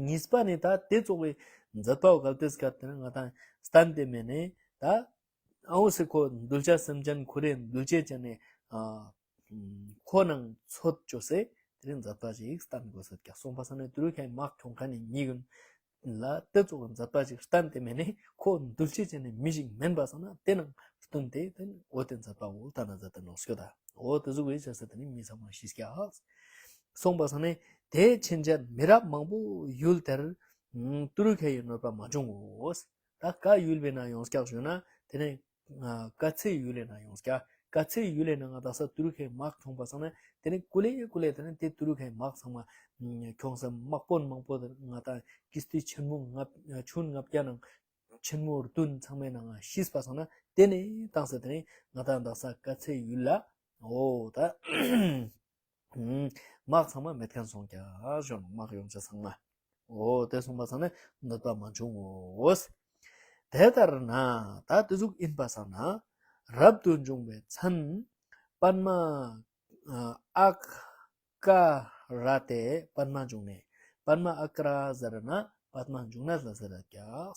གཉིས་པ་ནི་ད་དེ་ཙོགས་པའི་མཛད་པའོ་གལ་ཏེ་སྐབས་དེ་ནི་ང་དང་སྟན་དེ་མེད་ནས་ད་ཨའོ་སི་ཁོ་གདུལ་བྱ་སེམས་ཅན་ཁོ་རེ་གདུལ་བྱེད་ཅན་ནས་ཁོ་ནང་ཚོད་བཅོ་སེ་དེ་རིང་མཛད་པ་ཞིག་སྟན་དགོས་སོད་ཀྱང་སོང་པ་ས་ནས་དུ་རུ་ཁའི་དམག་ཁྱོང་ཁ་ནས་ཉིད་ཀུན། ལ་དེ་ཙོགས་མཛད་པ་ཅིག་བསྟན་ཏེ་མེད་ནས་ཁོ་འདུལ་བྱེད་ཅན་ནི་མི་ཞིག་མིན་པ་སང་ན་དེ་ནང་བསྟུན་ཏེ་དེ་ནི་འོ་དེ་མཛད་པ་འོ་ལྟ་ན་མཛད་དེ་ནོ་སྐྱོ་ད། འོ་དེ་ཟུག་བའི་བྱ་ས་དེ་ནི་མི་ཚང་མ་ཤི་སྐྱ། སོང་པ་སང་ནས་དེ་ཕྱིན་ཆད་མི་རབས་མང་པོ་ཡུལ་དེར་ཏུ་རུ་ཁ་ཡི་གནོད་པ་མ་བྱུང་ངོ་། ད་ག་ཡུལ་བའི་ན་ཡོངས་སྐྱག་ཞུ་ན་དེ་ནས། ཀ་ཚེ་ཡུལ་ལས་ན་ཡོངས་ཀྱ། ཀ་ཚེ་ཡུལ་ལས་ན་ང་དག་ས་ཏུ་རུ་ཁའི་དམག་ཁྱོང་པ་སང་ན་དེ་ནི་ཀུ་ལེ་ཀུ་ལེ་དེ་ནི་དེ་ཏུ་རུ་ཁའི་དམག་ཚང་མ་ཁྱོང་ས་དམག་དཔོན་མང་པོ་དེ་ང་དང་ཀིས་ཏི་ཆེན་མོ་ལྔ་ཆུན་ལྔ་བརྒྱ་ནང་ཆེན་མོ་བདུན་ཚང་མའི་ནང་ང་ཤིས་པ་སང་ན་དེ་ནི་བཏང་ས་དེ་ནི་ང་དང་དག་ས་ཀ་ཚེ་ཡུལ་ལ་འོ་ད། དམག་ཚང་མ་མེད་མཁན་སོང་ཀྱ་ཞོན་དམག་ཡོང་ཆ་ཚང་མ། འོ་དེ་སོང་པ་སང་ནས་གནོད་པ་མ་བྱུང་ངོ་། དེ་ལྟར་ན་ད་དེ་ཟུག་ཡིན་པ་སང་ན་རབ་ཏུ་བྱུང་བའི་མཚན་པདྨ་ཨ་ཀ་ར་ཏེ་པདྨ་འབྱུང་གནས། པདྨ་ཨ་ཀ་ར་ཟེར་ན་པདྨ་འབྱུང་གནས་ལ་ཟེར་ཀྱག་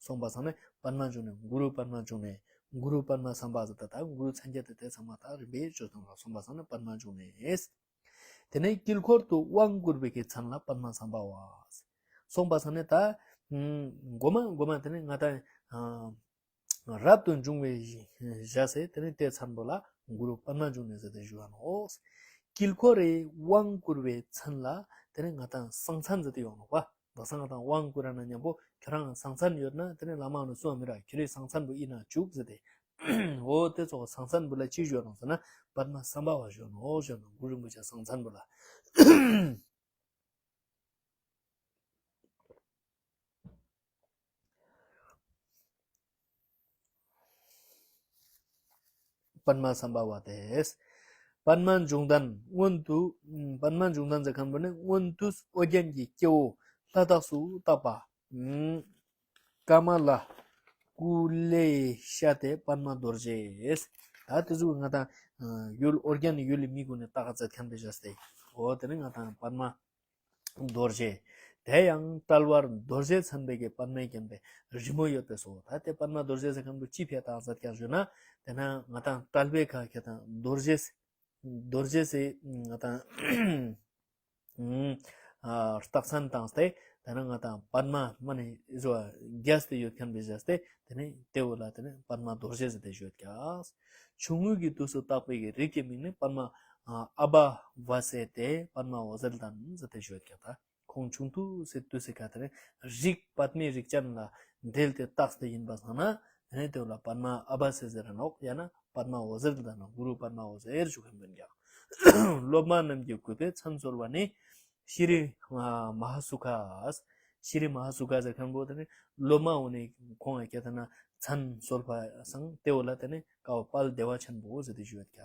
གསུངས་པ་སང་ནི་པདྨ་འབྱུང་གནས། གུ་རུ་པདྨ་འབྱུང་གནས། གུ་རུ་པདྨ་སམྦྷ་ཟེར་ད་ལྟ་གུ་རུ་མཚན་བརྒྱད་དེ་དེ་ཚང་མ་ད་རིམ་པས་བརྗོད་དང་ལ་གསུངས་པ་སང་ནི་པདྨ་འབྱུང་གནས། དེ་ནས་དཀྱིལ་འཁོར་དུ་དབང་བསྐུར་བའི་གི་མཚན་ལ་པདྨ་སམྦྷ་བ། གསུངས་པ་སང་ནི་ད་མགོ་མ་མགོ་མ་དེ་ནི་ང་ད་རབ་ཏུ་འབྱུང་བའི་ཞྭ་སེ་དེ་ནི་དེ་མཚན་པོ་ལ་གུ་རུ་པདྨ་འབྱུང་གནས་ཟེར་ཏེ་ཞུ་བ་ནོ། དཀྱིལ་འཁོར་རེ་དབང་བསྐུར་བའི་མཚན་ལ་དེ་ནི་ང་ད་གསང་མཚན་ཟེར་ཏེ་ཡོང་ནོ་བ། དག་ས་ང་ད་དབང་བསྐུར་ན་མཉམ་པོ་ཁྱོད་རང་གསང་མཚན་ཡོད་ན་དེ་ནི་བླ་མ་ནི་གསུང་བ་མི་ར་ཁྱོད་རའི་གསང་མཚན་པོ་ཡིན་ན་བཅུག་ཟེར་ཏེ། འོ་དེ་ཚོ་གསང་མཚན་པོ་ལ་ཅི་ཞུ་བ་ནོ་ཟེར་ན་པདྨ་སམྦྷ་བ་ཞུ་ནོ་ཞུ་ནོ། གུ་རུ་རིན་པོ་ཆེ་གསང་མཚན་པོ་ལ། པདྨ་སམྦྷ་བ་སྟེ། པདྨ་འབྱུང་ལྡན་མངོན་དུ། པདྨ་འབྱུང་ལྡན་ཟེར་མཁན་པོ་ནི་མངོན་དུ་ཨོ་རྒྱན་གྱི་སྐྱེ་བོ་ལྷ་དྭགས་སུ་བཏགས་པ། ཀ་མ་ལ་ཀུ་ལེ་ཤ་སྟེ་པདྨ་རྡོ་རྗེ། ད་དེ་ཚོ་ང་དང་ཡུལ་ཨོ་རྒྱན་ཡུལ་ལི་མི་གུན་ནི་བཏགས་མཛད་མཁན་པའི་ཞག་སྟེ། འོ་དེ་ནི་ང་དང་པདྨ། རྡོ་རྗེ། དེ་ཡང་བཀྲལ་བར་རྡོ་རྗེ་མཚན་པའི་གི་པདྨས་བརྒྱན་པའི་རི་མོ་ཡོད་པས་སོ། ད་དེ་པདྨ་རྡོ་རྗེ་ཟེར་མཁན་པོ་ཅི་ཕྱིར་བཏགས་མཛད་ཀྱང་ཞུ་ན། དེ་ན་ང་དང་བཀྲལ་བའི་ཁ་ཁྱེད་དང་རྡོ་རྗེ། རྡོ་རྗེ་ཟེར་ང་དང་རྟགས་མཚན་བཏང་སྟེ། དེ་ན་ང་དང་པདྨ་མ་ནི་བཟོ་རྒྱས་ཏེ་ཡོད་མཁན་པའི་ཞག་སྟེ། དེ་ནི་དེ་འོ་ལ་དེ་ནི་པདྨ་རྡོ་རྗེ་ཟེར་ཏེ་ཡོད་ཀྱག་ཆུང་ངུ་གི་དུས་སུ་བཏགས་པའི་གི་རིགས་ཀྱི་མིང་ནི་པདྨ་ཨ་བྷ་བ་ཟེར་ཏེ་པདྨ་འོད་ཟེར་ལྡན་ཟེར་ཏེ་ཡོད་ཀྱག་ད་ཁོང་ཆུང་དུས་སུ་དུས་སུ་ག་དེ་རིགས་པདྨའི་རིགས་ཅན་ལ་འབྲེལ་ཏེ་བཏགས་ཏེ་ཡིན་པ་སོང་ན། དེ་ནི་དེ་ལ་པདྨ་ཨ་བྷ་ཟེར་ཟེར་ར་ནོག་ཡང་ན་པདྨ་འོད་ཟེར་ལྡན་ནོ། གུ་རུ་པདྨ་འོད་ཟེར་ཞུ་མཁན་ཡིན་ཀྱག་སློབ་མ་རྣམས་ཀྱི་གུས་པས་མཚན་གསོལ་བ་ནི། ཤྲཱི་མ་ཧཱ་སུ་ཁ། ཤྲཱི་མ་ཧཱ་སུ་ཁ་ཟེར་མཁན་པོ་དེ་ནི་སློབ་མ་འོ་ནི་ཁོང་ཨ་ཁྱེད་ན་མཚན་གསོལ་བ་སང་དེ་འོ་ལ་དེ་ནི་ཀ་བ་དཔལ་བདེ་བ་ཆེན་པོ་ཟེར་ཏེ་ཞུ་ཡོད་ཀྱག་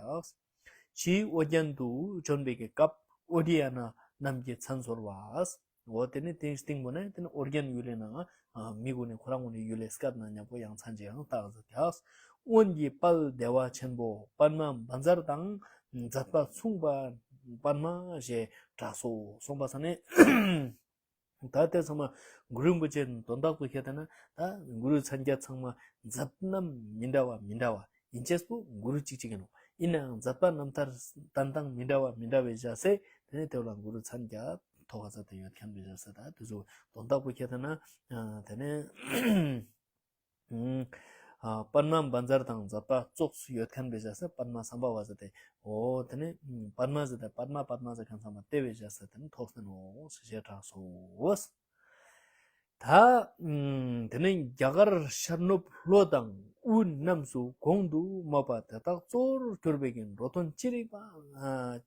ཕྱིས་ཨོ་རྒྱན་དུ་བྱོན་པའི་གི་སྐབས་ཨོ་ཌི་ཡ་ན་རྣམས་ཀྱིས་མཚན་གསོལ་བ། འོ་དེ་ནི་དེའི་སྟེང་པོ་ནི་དེ་ནི་ཨོ་རྒྱན་ཡུལ་ལས་ནང་མི་གུན་ནི་ཁོ་རང་གུན་ནི་ཡུལ་ལས་སྐད་ན་ཉག་པོ་ཡང་མཚན་ཅིག་ཡང་བཏགས་ཟེར་ཀྱག་སྔོན་གྱི་དཔལ་བདེ་བ་ཆེན་པོ་པདྨ་བཛྲ་དང་མཛད་པ་མཚུངས་པ་པདྨ་ཞེས་གྲགས་སོ། གསུངས་པ་སང་ནི། ད་དེ་ཚང་མ་གུ་རུ་རིན་པོ་ཆེ་དོན་དག་པོ་ཁྱེད་ལྟ་ན་ད་གུ་རུ་མཚན་བརྒྱད་ཚང་མ་མཛད་རྣམ་མི་འདྲ་བ་མི་འདྲ་བ་ཡིན་ཅེས་པོ་གུ་རུ་གཅིག་གཅིག་ཡིན་ནོ། ཡིན་ནའང་མཛད་པ་རྣམ་ཐར་བསྟན་སྟངས་མི་འདྲ་བ་མི་འདྲ་བའི་ཞག་སྟེ་དེ་ནི་དེ་ལ་གུ་རུ་མཚན་བརྒྱད་ཐོག་ཁ་ཚ་དེ་ཡོད་མཁན་པའི་ཞག་སྟེ། ད་དེ་ཚོ་དོན་དག་པོ་ཁྱེད་ལྟ་ན་དེ་ནི། ཨ་པདྨ་བཛྲ་དང་མཛད་པ་ཙོགས་སུ་ཡོད་མཁན་པའི་ཞག་སྟེ་པདྨ་སམྦྷ་བ་ཟེར་ཏེ། འོ་དེ་ནི་པདྨ་ཟེར་ཏེ་པདྨ་པདྨ་ཟེར་མཁན་ཚང་མ་དེ་བའི་ཞག་སྟེ་དེ་ནི་ཐོག་སྟེ་ནོ་ཞེས་གྲགས་སོ། ད་དེ་ནི་རྒྱ་གར་ཤར་ནུབ་ལྷོ་དང་དབུས་རྣམས་སུ་གོང་དུ་སྨོས་པ་དེ་དག་གཙོར་གྱུར་པའི་གི་འགྲོ་དོན་ཅི་རིགས་པ་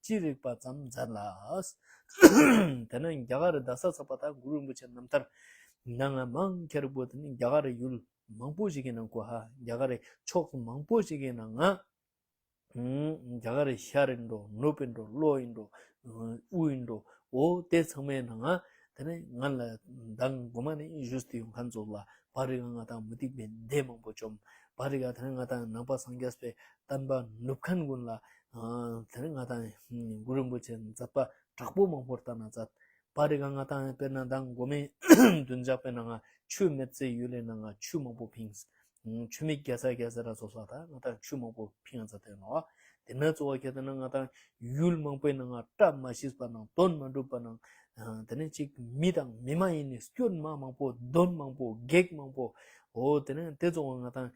ཅི་རིགས་པ་ཙམ་མཛད་ལ། དེ་ནི་རྒྱ་གར་རྡ་ས་ཚགས་པ་དང་གུ་རུ་རིན་པོ་ཆེ་རྣམ་ཐར་ནང་མང་ཁྱེར་པོ་དེ་ནི་རྒྱ་གར་ཡུལ་མང་པོ་ཞིག་གི་ནང་གོ་ཧ་རྒྱ་གར་ཕྱོགས་མང་པོ་ཞིག་གི་ནང་ང་རྒྱ་གར་ཤར་ཡིན་འགྲོ་ནུབ་ཡིན་འགྲོ་ལྷོ་ཡིན་འགྲོ་དབུས་ཡིན་འགྲོ་འོ་དེ་ཚང་མའི་ནང་ང་དེ་ནི་ང་ལ་མདང་དགོང་མ་ནས་བཞུགས་ཏེ་ཡོང་མཁན་ཚོ་ལ་བར་རི་ག་ང་དང་མུ་སྟེགས་པའི་སྡེ་མང་པོ་བཅོམ། བར་རི་ག་དེ་ནི་ང་དང་ནང་པ་སངས་རྒྱས་པའི་བསྟན་པ་ནུབ་མཁན་ཀུན་ལ་དེ་ནི་ང་དང་གུ་རུ་རིན་པོ་ཆེ་མཛད་པ་དྲག་པོ་མང་པོ་བསྟན་ན་མཛད། པར་རི་ག་ང་དང་དཔེར་ན་མདང་དགོང་མོའི་བདུན་ཕྲག་པའི་ནང་ང་ཆུ་མེད་ཚེ་ཡུལ་ལས་ནང་ང་ཆུ་མང་པོ་ཕིངས། ཆུ་མིག་རྒྱ་ས་རྒྱ་ས་ར་སོ་སོ་ད་ང་དང་ཆུ་མང་པོ་ཕིངས་ཚ་དེ་ནོ། དེ་ན་གཙོ་བོ་ཁྱེད་ལྟ་ན་ང་དང་ཡུལ་མང་པོའི་ནང་ང་བཀྲ་མ་ཤིས་པ་ནང་དོན་མ་འགྲུབ་པ་ནང་དེ་ནས་ཅིག་མི་དང་མི་མ་ཡིན་ནི་སྐྱོན་མ་མང་པོ་གདོན་མང་པོ་བགེགས་མང་པོ་འོ་དེ་ནས་དེ་གཙོ་བོ་ང་དང་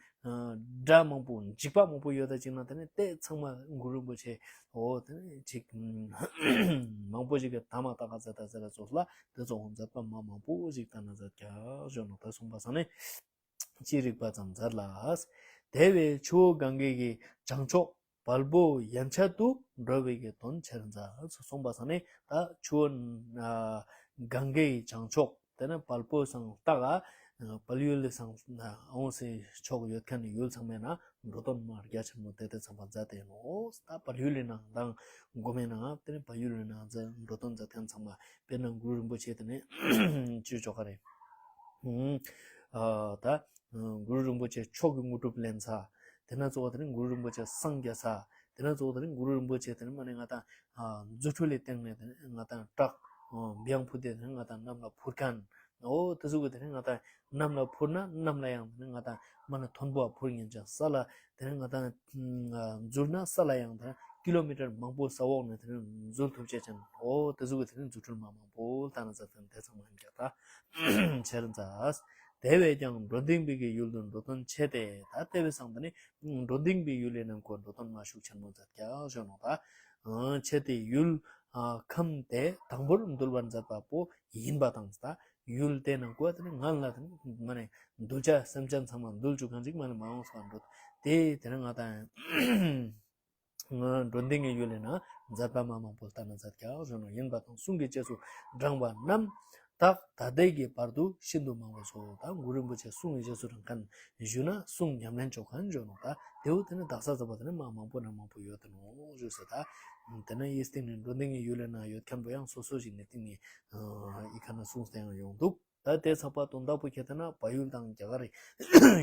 དགྲ་མང་པོ་འཇིགས་པ་མང་པོ་ཡོད་ད་ཅིག་ན་དེ་ནས་དེ་ཚང་མ་གུ་རུ་རིན་པོ་ཆེ་འོ་དེ་ནས་ཅིག་མང་པོ་ཞིག་གི་ཐ་མ་ཏག་ཁ་ཟེར་ད་ཟེར་ལ་སོགས་ལ་དེ་ཚོ་འོང་མཛད་པ་མ་མང་པོ་ཞིག་ད་ན་མཛད་ཀྱག་ཞོ་ནོ་ད་གསུངས་པ་སང་ནས་ཅི་རིགས་པ་ཙམ་མཛད་ལ། དེ་བས་ཆུ་བོ་གངྒཱའི་གི་བྱང་ཕྱོགས་བལ་པོ་ཡན་ཆད་དུ་འགྲོ་བའི་གི་དོན་ཆེར་མཛད་གསུངས་པ་སང་ནས་ད་ཆུ་བོ་གངྒཱའི་བྱང་ཕྱོགས་དེ་ནི་བལ་པོ་སང་ལྟ་ག་བལ་ཡུལ་ལས་སང་འོང་སའི་ཕྱོགས་ཡོད་མཁན་ནི་ཡུལ་ཚང་མའི་ནང་འགྲོ་དོན་མ་རྒྱ་ཆེན་མོ་དེ་དེ་ཚང་མ་མཛད་དེ་ནོ། ད་བལ་ཡུལ་ལས་ནང་དང་དགོང་མོའི་ནང་དེ་ནི་བལ་ཡུལ་ལས་ནང་མཛད་འགྲོ་དོན་མཛད་མཁན་ཚང་མ་དཔེར་ན་གུ་རུ་རིན་པོ་ཆེ་དེ་ནི་ཅི་ཆོག་ག་རེད། ད་གུ་རུ་རིན་པོ་ཆེ་མཆོག་གི་དངོས་གྲུབ་ལེན་ས། དེ་ན་གཙོ་བོ་དེ་ནི་གུ་རུ་རིན་པོ་ཆེ་སངས་རྒྱས་ས། དེ་ན་གཙོ་བོ་དེ་ནི་གུ་རུ་རིན་པོ་ཆེ་དེ་ནི་མ་ནི་ང་དང་རྫུ་འཕྲུལ་ལས་བརྟེན་ནས་དེ་ནི་ང་དང་བྲག་བེའུ་ཕུ་དེ་ནི་ང་དང་གནམ་ལ་འཕུར་མཁན། འོ་དེ་ཟུག་གི་དེ་ནི་ང་དང་གནམ་ལ་འཕུར་ན་གནམ་ལ་ཡང་དེ་ནི་ང་དང་མ་ན་མཐོན་པོ་འཕུར་ཉན་ཅང་ས་ལ་དེ་ནི་ང་དང་འཛུལ་ན་ས་ལ་ཡང་དེ་ནི་ཀི་ལོ་མི་ཊར་མང་པོ་ས་འོག་ནས་དེ་ནི་འཛུལ་ཐུབ་ཅེས་ཅན། འོ་དེ་ཟུག་གི་དེ་ནི་རྫུ་འཕྲུལ་མ་མང་པོ་ལྟ་ན་ཟ་དེ་ནི་དེ་ཚང་མ་ཡིན་ཀྱང་ད་ཆེར་མཛའ། དེ་བས་ཀྱང་འགྲོ་ལྡིང་པའི་གི་ཡུལ་དུ་འགྲོ་དོན་ཆེ་སྟེ། ད་དེ་བས་སང་དེ་ནི་འགྲོ་ལྡིང་པའི་ཡུལ་ལས་ནང་ཁོ་འགྲོ་དོན་མ་ཤུགས་ཆེན་མོ་མཛད་ཀྱང་ཞོ་ནོ་ད། ཆེ་སྟེ་ཡུལ་ཨ་ཁམས་དེ་དང་པོར་འདུལ་བར་མཛད་པ་པོ་ཡིན་པ་དང་ད་ཡུལ་དེ་ནང་གོ་དེ་ནི་ང་ལ་དེ་ནི་མ་ནི་འདུལ་བྱ་སེམས་ཅན་ཚང་མ་འདུལ་བཅུག་མཁན་ཅིག་མ་ནི་མ་འོངས་སུ་འགྲོ་དེ་དེ་ནི་ང་དང་འགྲོ་ལྡིང་གི་ཡུལ་ལས་ན་མཛད་པ་མ་མང་པོ་ལྟ་ན་མཛད་ཀྱང་ཞོ་ནོ་ཡིན་པ་དང་གསུང་གི་རྗེས་སུ་འབྲང་བ་རྣམས་དག་ད་ལྟའི་གི་བར་དུ་ཤིན་ཏུ་མང་བ་སོ། ད་གུ་རུ་རིན་པོ་ཆེ་གསུང་གི་རྗེས་སུ་འབྲང་མཁན་ཞུ་ན་གསུང་ཉམས་ལེན་ཆོག་མཁན་ཞོ་ནོ་ད་དེའུ་དེ་ནི་དག་ས་ཟ་བ་དེ་ནི་མ་མང་པོ་ན་མང་པོ་ཡོད་དེ་ནོ་ཞུ་ས་ད། དེ་ན་ཡིས་སྟེང་ནས་འགྲོ་ལྡིང་གི་ཡུལ་ལས་ན་ཡོད་མཁན་པོ་ཡང་སོ་སོ་ཞིག་ནས་སྟེང་ནས་ཨི་ཁ་ན་གསུང་སྟེ་ཡང་ཡོང་འདུག་ད་དེ་ཚགས་པ་དོན་དག་པོ་ཁྱེད་ལྟ་ན་བལ་ཡུལ་དང་རྒྱ་གར་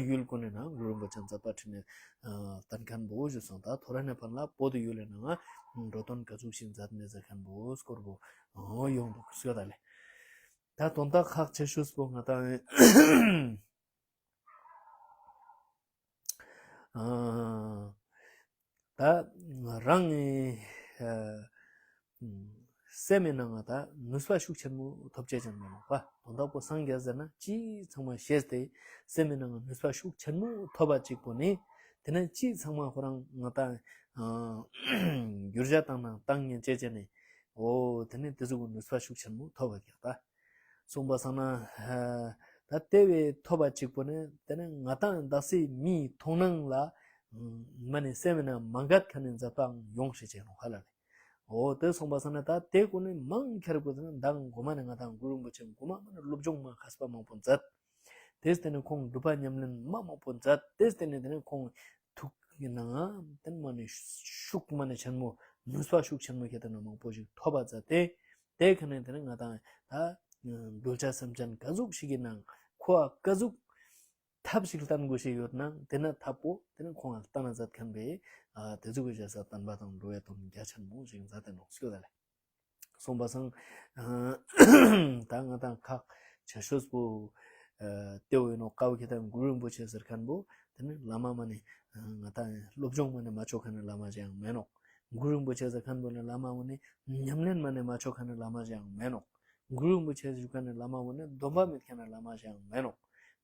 ཡུལ་ཀུན་ནས་ན་གུ་རུ་རིན་པོ་ཆེ་མཛད་པ་ཁྲིད་ནས་བསྟན་མཁན་པོ་ཞུ་སོང་། ད་ཐོ་ར་ནས་ཕན་ལ་བོད་དུ་ཡུལ་ལས་ན་ང་འགྲོ་དོན་ག་ཚུགས་ཤིག་མཛད་མེད་ཟེར་མཁན་པོ་སྐོར་པོ་ཡོང་འདུག་ཤོད་ད་ལེ། ད་དོན་དག་ཁག་ཆེ་ཤོས་པོ་ང་ད་ད་རང་གི་སེམས་ནང་ད་ནུས་པ་ཤུགས་ཆེན་མོ་ཐོབ་ཆེད་ཅན་མེད་ནོག་པ། དོན་དག་པོ་སངས་རྒྱས་ཟེར་ན་ཅི་ཚང་མ་ཤེས་ཏེ་སེམས་ནང་ནུས་པ་ཤུགས་ཆེན་མོ་ཐོབ་པ་གཅིག་པོ་ནི་དེ་ནས་ཅི་ཚང་མ་ཁོ་རང་ང་ད་འགྱུར་བྱ་བཏང་ན་བཏང་ཉན་ཆེད་ཅན་ནི་འོ་དེ་ནས་དེ་ཚོ་གི་ནུས་པ་ཤུགས་ཆེན་མོ་ཐོབ་པ་ཀྱག་ད། གསུངས་པ་སང་ན། ད་དེ་བས་ཐོབ་པ་གཅིག་པོ་ནི་དེ་ནི་ང་དང་བདག་སྲིད་མིའི་མཐོང་སྣང་ལ་མ་ནི་སེམས་ན་མ་འགལ་ཁ་ནས་མཛད་པའང་ཡོང་ཧྲི་ཅེས་ནོ་ཧ་ལ་ལེ། འོ་དེ་གསུངས་པ་སང་ན་ད་དེ་ཀུན་ནི་མང་ཁྱེར་པོ་དེ་ནི་མདང་གོ་མ་ནི་ང་དང་གུ་རུ་རིན་པོ་ཆེ་གོ་མ་མ་ནི་སློབ་སྦྱོང་མ་མཁས་པ་མང་པོ་མཛད། དེས་དེ་ནི་ཁོང་སྒྲུབ་པ་ཉམས་ལེན་མ་མང་པོ་མཛད། དེས་དེ་ནི་དེ་ནི་ཁོང་ཐུགས་ཀྱི་ནང་དེ་ནི་མ་ནི་ཤུགས་མ་ནི་ཆེན་མོ་ནུས་པ་ཤུགས་ཆེན་མོ་ཁྱེད་དེ་ནི་མང་པོ་ཞིག་ཐོབ་པ་མཛད་དེ། དེ་ཁ་ནས་དེ་ནི་ང་དང་ད་གདུལ་བྱ་སེམས་ཅན་ག་ཟུག་ཞིག་གི་ནང་ཁོ་ཨ་ག་ཟུག་ཐབས་ཤིག་བསྟན་དགོས་ཤེས་ཡོད་ན་དེ་ན་ཐབས་པོ་དེ་ནི་ཁོང་ཨ་ལྟ་ན་མཛད་མཁན་པས་ཨ་དེ་ཟུག་གི་བྱ་ས་བསྟན་པ་དང་འགྲོ་བའི་དོན་རྒྱ་ཆེན་མོ་ཞིག་མཛད་དེ་ནོག་སྐྱོ་ད་ལེ། གསུངས་པ་སང་ད་ང་དང་ཁག་ཆེ་ཤོས་པོ་ལྟེ་བ་ཡིན་ནོག་ཀ་བོ་ཁྱེད་དང་གུ་རུ་རིན་པོ་ཆེ་ཟེར་མཁན་པོ་དེ་ནི་བླ་མ་མ་ནི་ང་དང་སློབ་སྦྱོང་མ་ནི་མ་ཆོག་མཁན་ནི་བླ་མ་ཞིག་ཡང་མེད་ནོག་གུ་རུ་རིན་པོ་ཆེ་ཟེར་མཁན་པོ་ནི་བླ་མ་བོ་ནི་ཉམས་ལེན་མ་ནི་མ་ཆོག་མཁན་ནི་བླ་མ་ཞིག་ཡང་མེད་ནོག་གུ་རུ་རིན་པོ་ཆེ་ཞུ་མཁན་ནི་བླ་མ་བོ་ནི་སྡོམ་པ་མེད་མཁན་ནི་བླ་མ་ཞིག་ཡང་མེད་ནོག་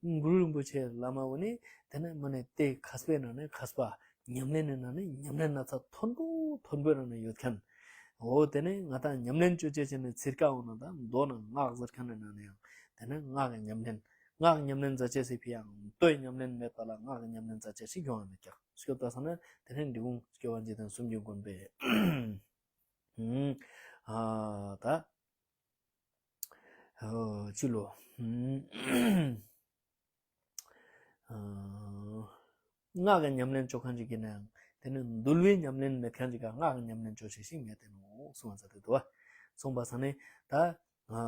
གུ་རུ་རིན་པོ་ཆེ་བླ་མ་བོ་ནི་དེ་ནི་མ་ནི་དེ་མཁས་པའི་ནང་ནས་མཁས་པ། ཉམས་ལེན་ནི་ནང་ནས་ཉམས་ལེན་ན་ཚ་མཐོན་པོ་མཐོན་པོའི་ནང་ནས་ཡོད་མཁན། འོ་དེ་ནི་ང་དང་ཉམས་ལེན་བཅོ་བྱེད་བྱས་ནས་ཚིར་ཀ་འོང་ན་ད་མདོ་ནང་སྔགས་ཟེར་མཁན་ནི་ནང་ནས་ཡང་དེ་ནི་སྔགས་ཀྱི་ཉམས་ལེན། སྔགས་ཉམས་ལེན་མཛད་བྱེད་སི་ཕི་ཡང་མདོའི་ཉམས་ལེན་མེད་པ་ལ་སྔགས་ཀྱི་ཉམས་ལེན་མཛད་བྱེད་ཞིག་ཡོང་བ་མེད་ཀྱག་སྐྱོ་ད་ས་ན་དེ་ནི་འབྲི་གུང་སྐྱོ་བ་འཇིག་རྟེན་གསུམ་གྱི་མགོན་པོས། ཨ་ད། ཨོ་ཅི་ལོ། ཨ་སྔགས་ཀྱི་ཉམས་ལེན་བཅོ་མཁན་ཅིག་གི་ནང་དེ་ནི་འདུལ་བའི་ཉམས་ལེན་མེད་མཁན་ཅིག་ག་སྔགས་ཀྱི་ཉམས་ལེན་བཅོ་བྱེད་ཞིག་མེད་དེ་ནོ་གསུངས་པ་ཟེར་དེ་འདུག་བ། གསུངས་པ་ས་ནས་ད་ཨ་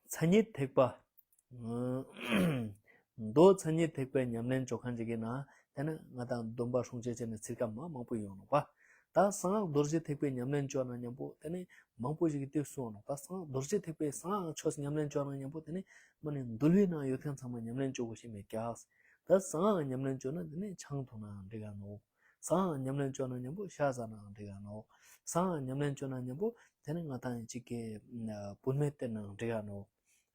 མཚན་ཉིད་ཐེག་པ། མདོ་མཚན་ཉིད་ཐེག་པའི་ཉམས་ལེན་བཅོ་མཁན་ཅིག་གི་ནང་དེ་ནི་ང་དང་སྡོམ་པ་སྲུང་བྱེད་བྱས་ནས་ཚིར་ཀ་མ་མང་པོ་ཡོང་ནོག་པ། ད་གསང་སྔགས་རྡོ་རྗེ་ཐེག་པའི་ཉམས་ལེན་བཅོ་ན་མཉམ་པོ་དེ་ནི་མང་པོ་ཞིག་གི་དུས་སུ་ཡོང་ནོག་ད་གསང་སྔགས་རྡོ་རྗེ་ཐེག་པའི་གསང་སྔགས་ཆོས་ཉམས་ལེན་བཅོ་ན་མཉམ་པོ་དེ་ནི་མ་ནི་འདུལ་བའི་ནང་ཡོད་མཁན་ཚང་མ་ཉམས་ལེན་བཅོ་དགོས་ཤེས་མེད་ཀྱག་ད་གསང་སྔགས་ཉམས་ལེན་བཅོ་ན་དེ་ནི་ཆང་འཐུང་ནའང་འགྲིག་ག་ནོག་གསང་སྔགས་ཉམས་ལེན་བཅོ་ན་མཉམ་པོ་ཤ་ཟ་ནའང་འགྲིག་ག་ནོག་གསང་སྔགས་ཉམས་ལེན་བཅོ་ན་མཉམ་པོ་དེ་ནི་ང་དང་གཅིག་གི་བུད་མེད་བསྟེན་ནའང་འགྲིག་ག་ནོག་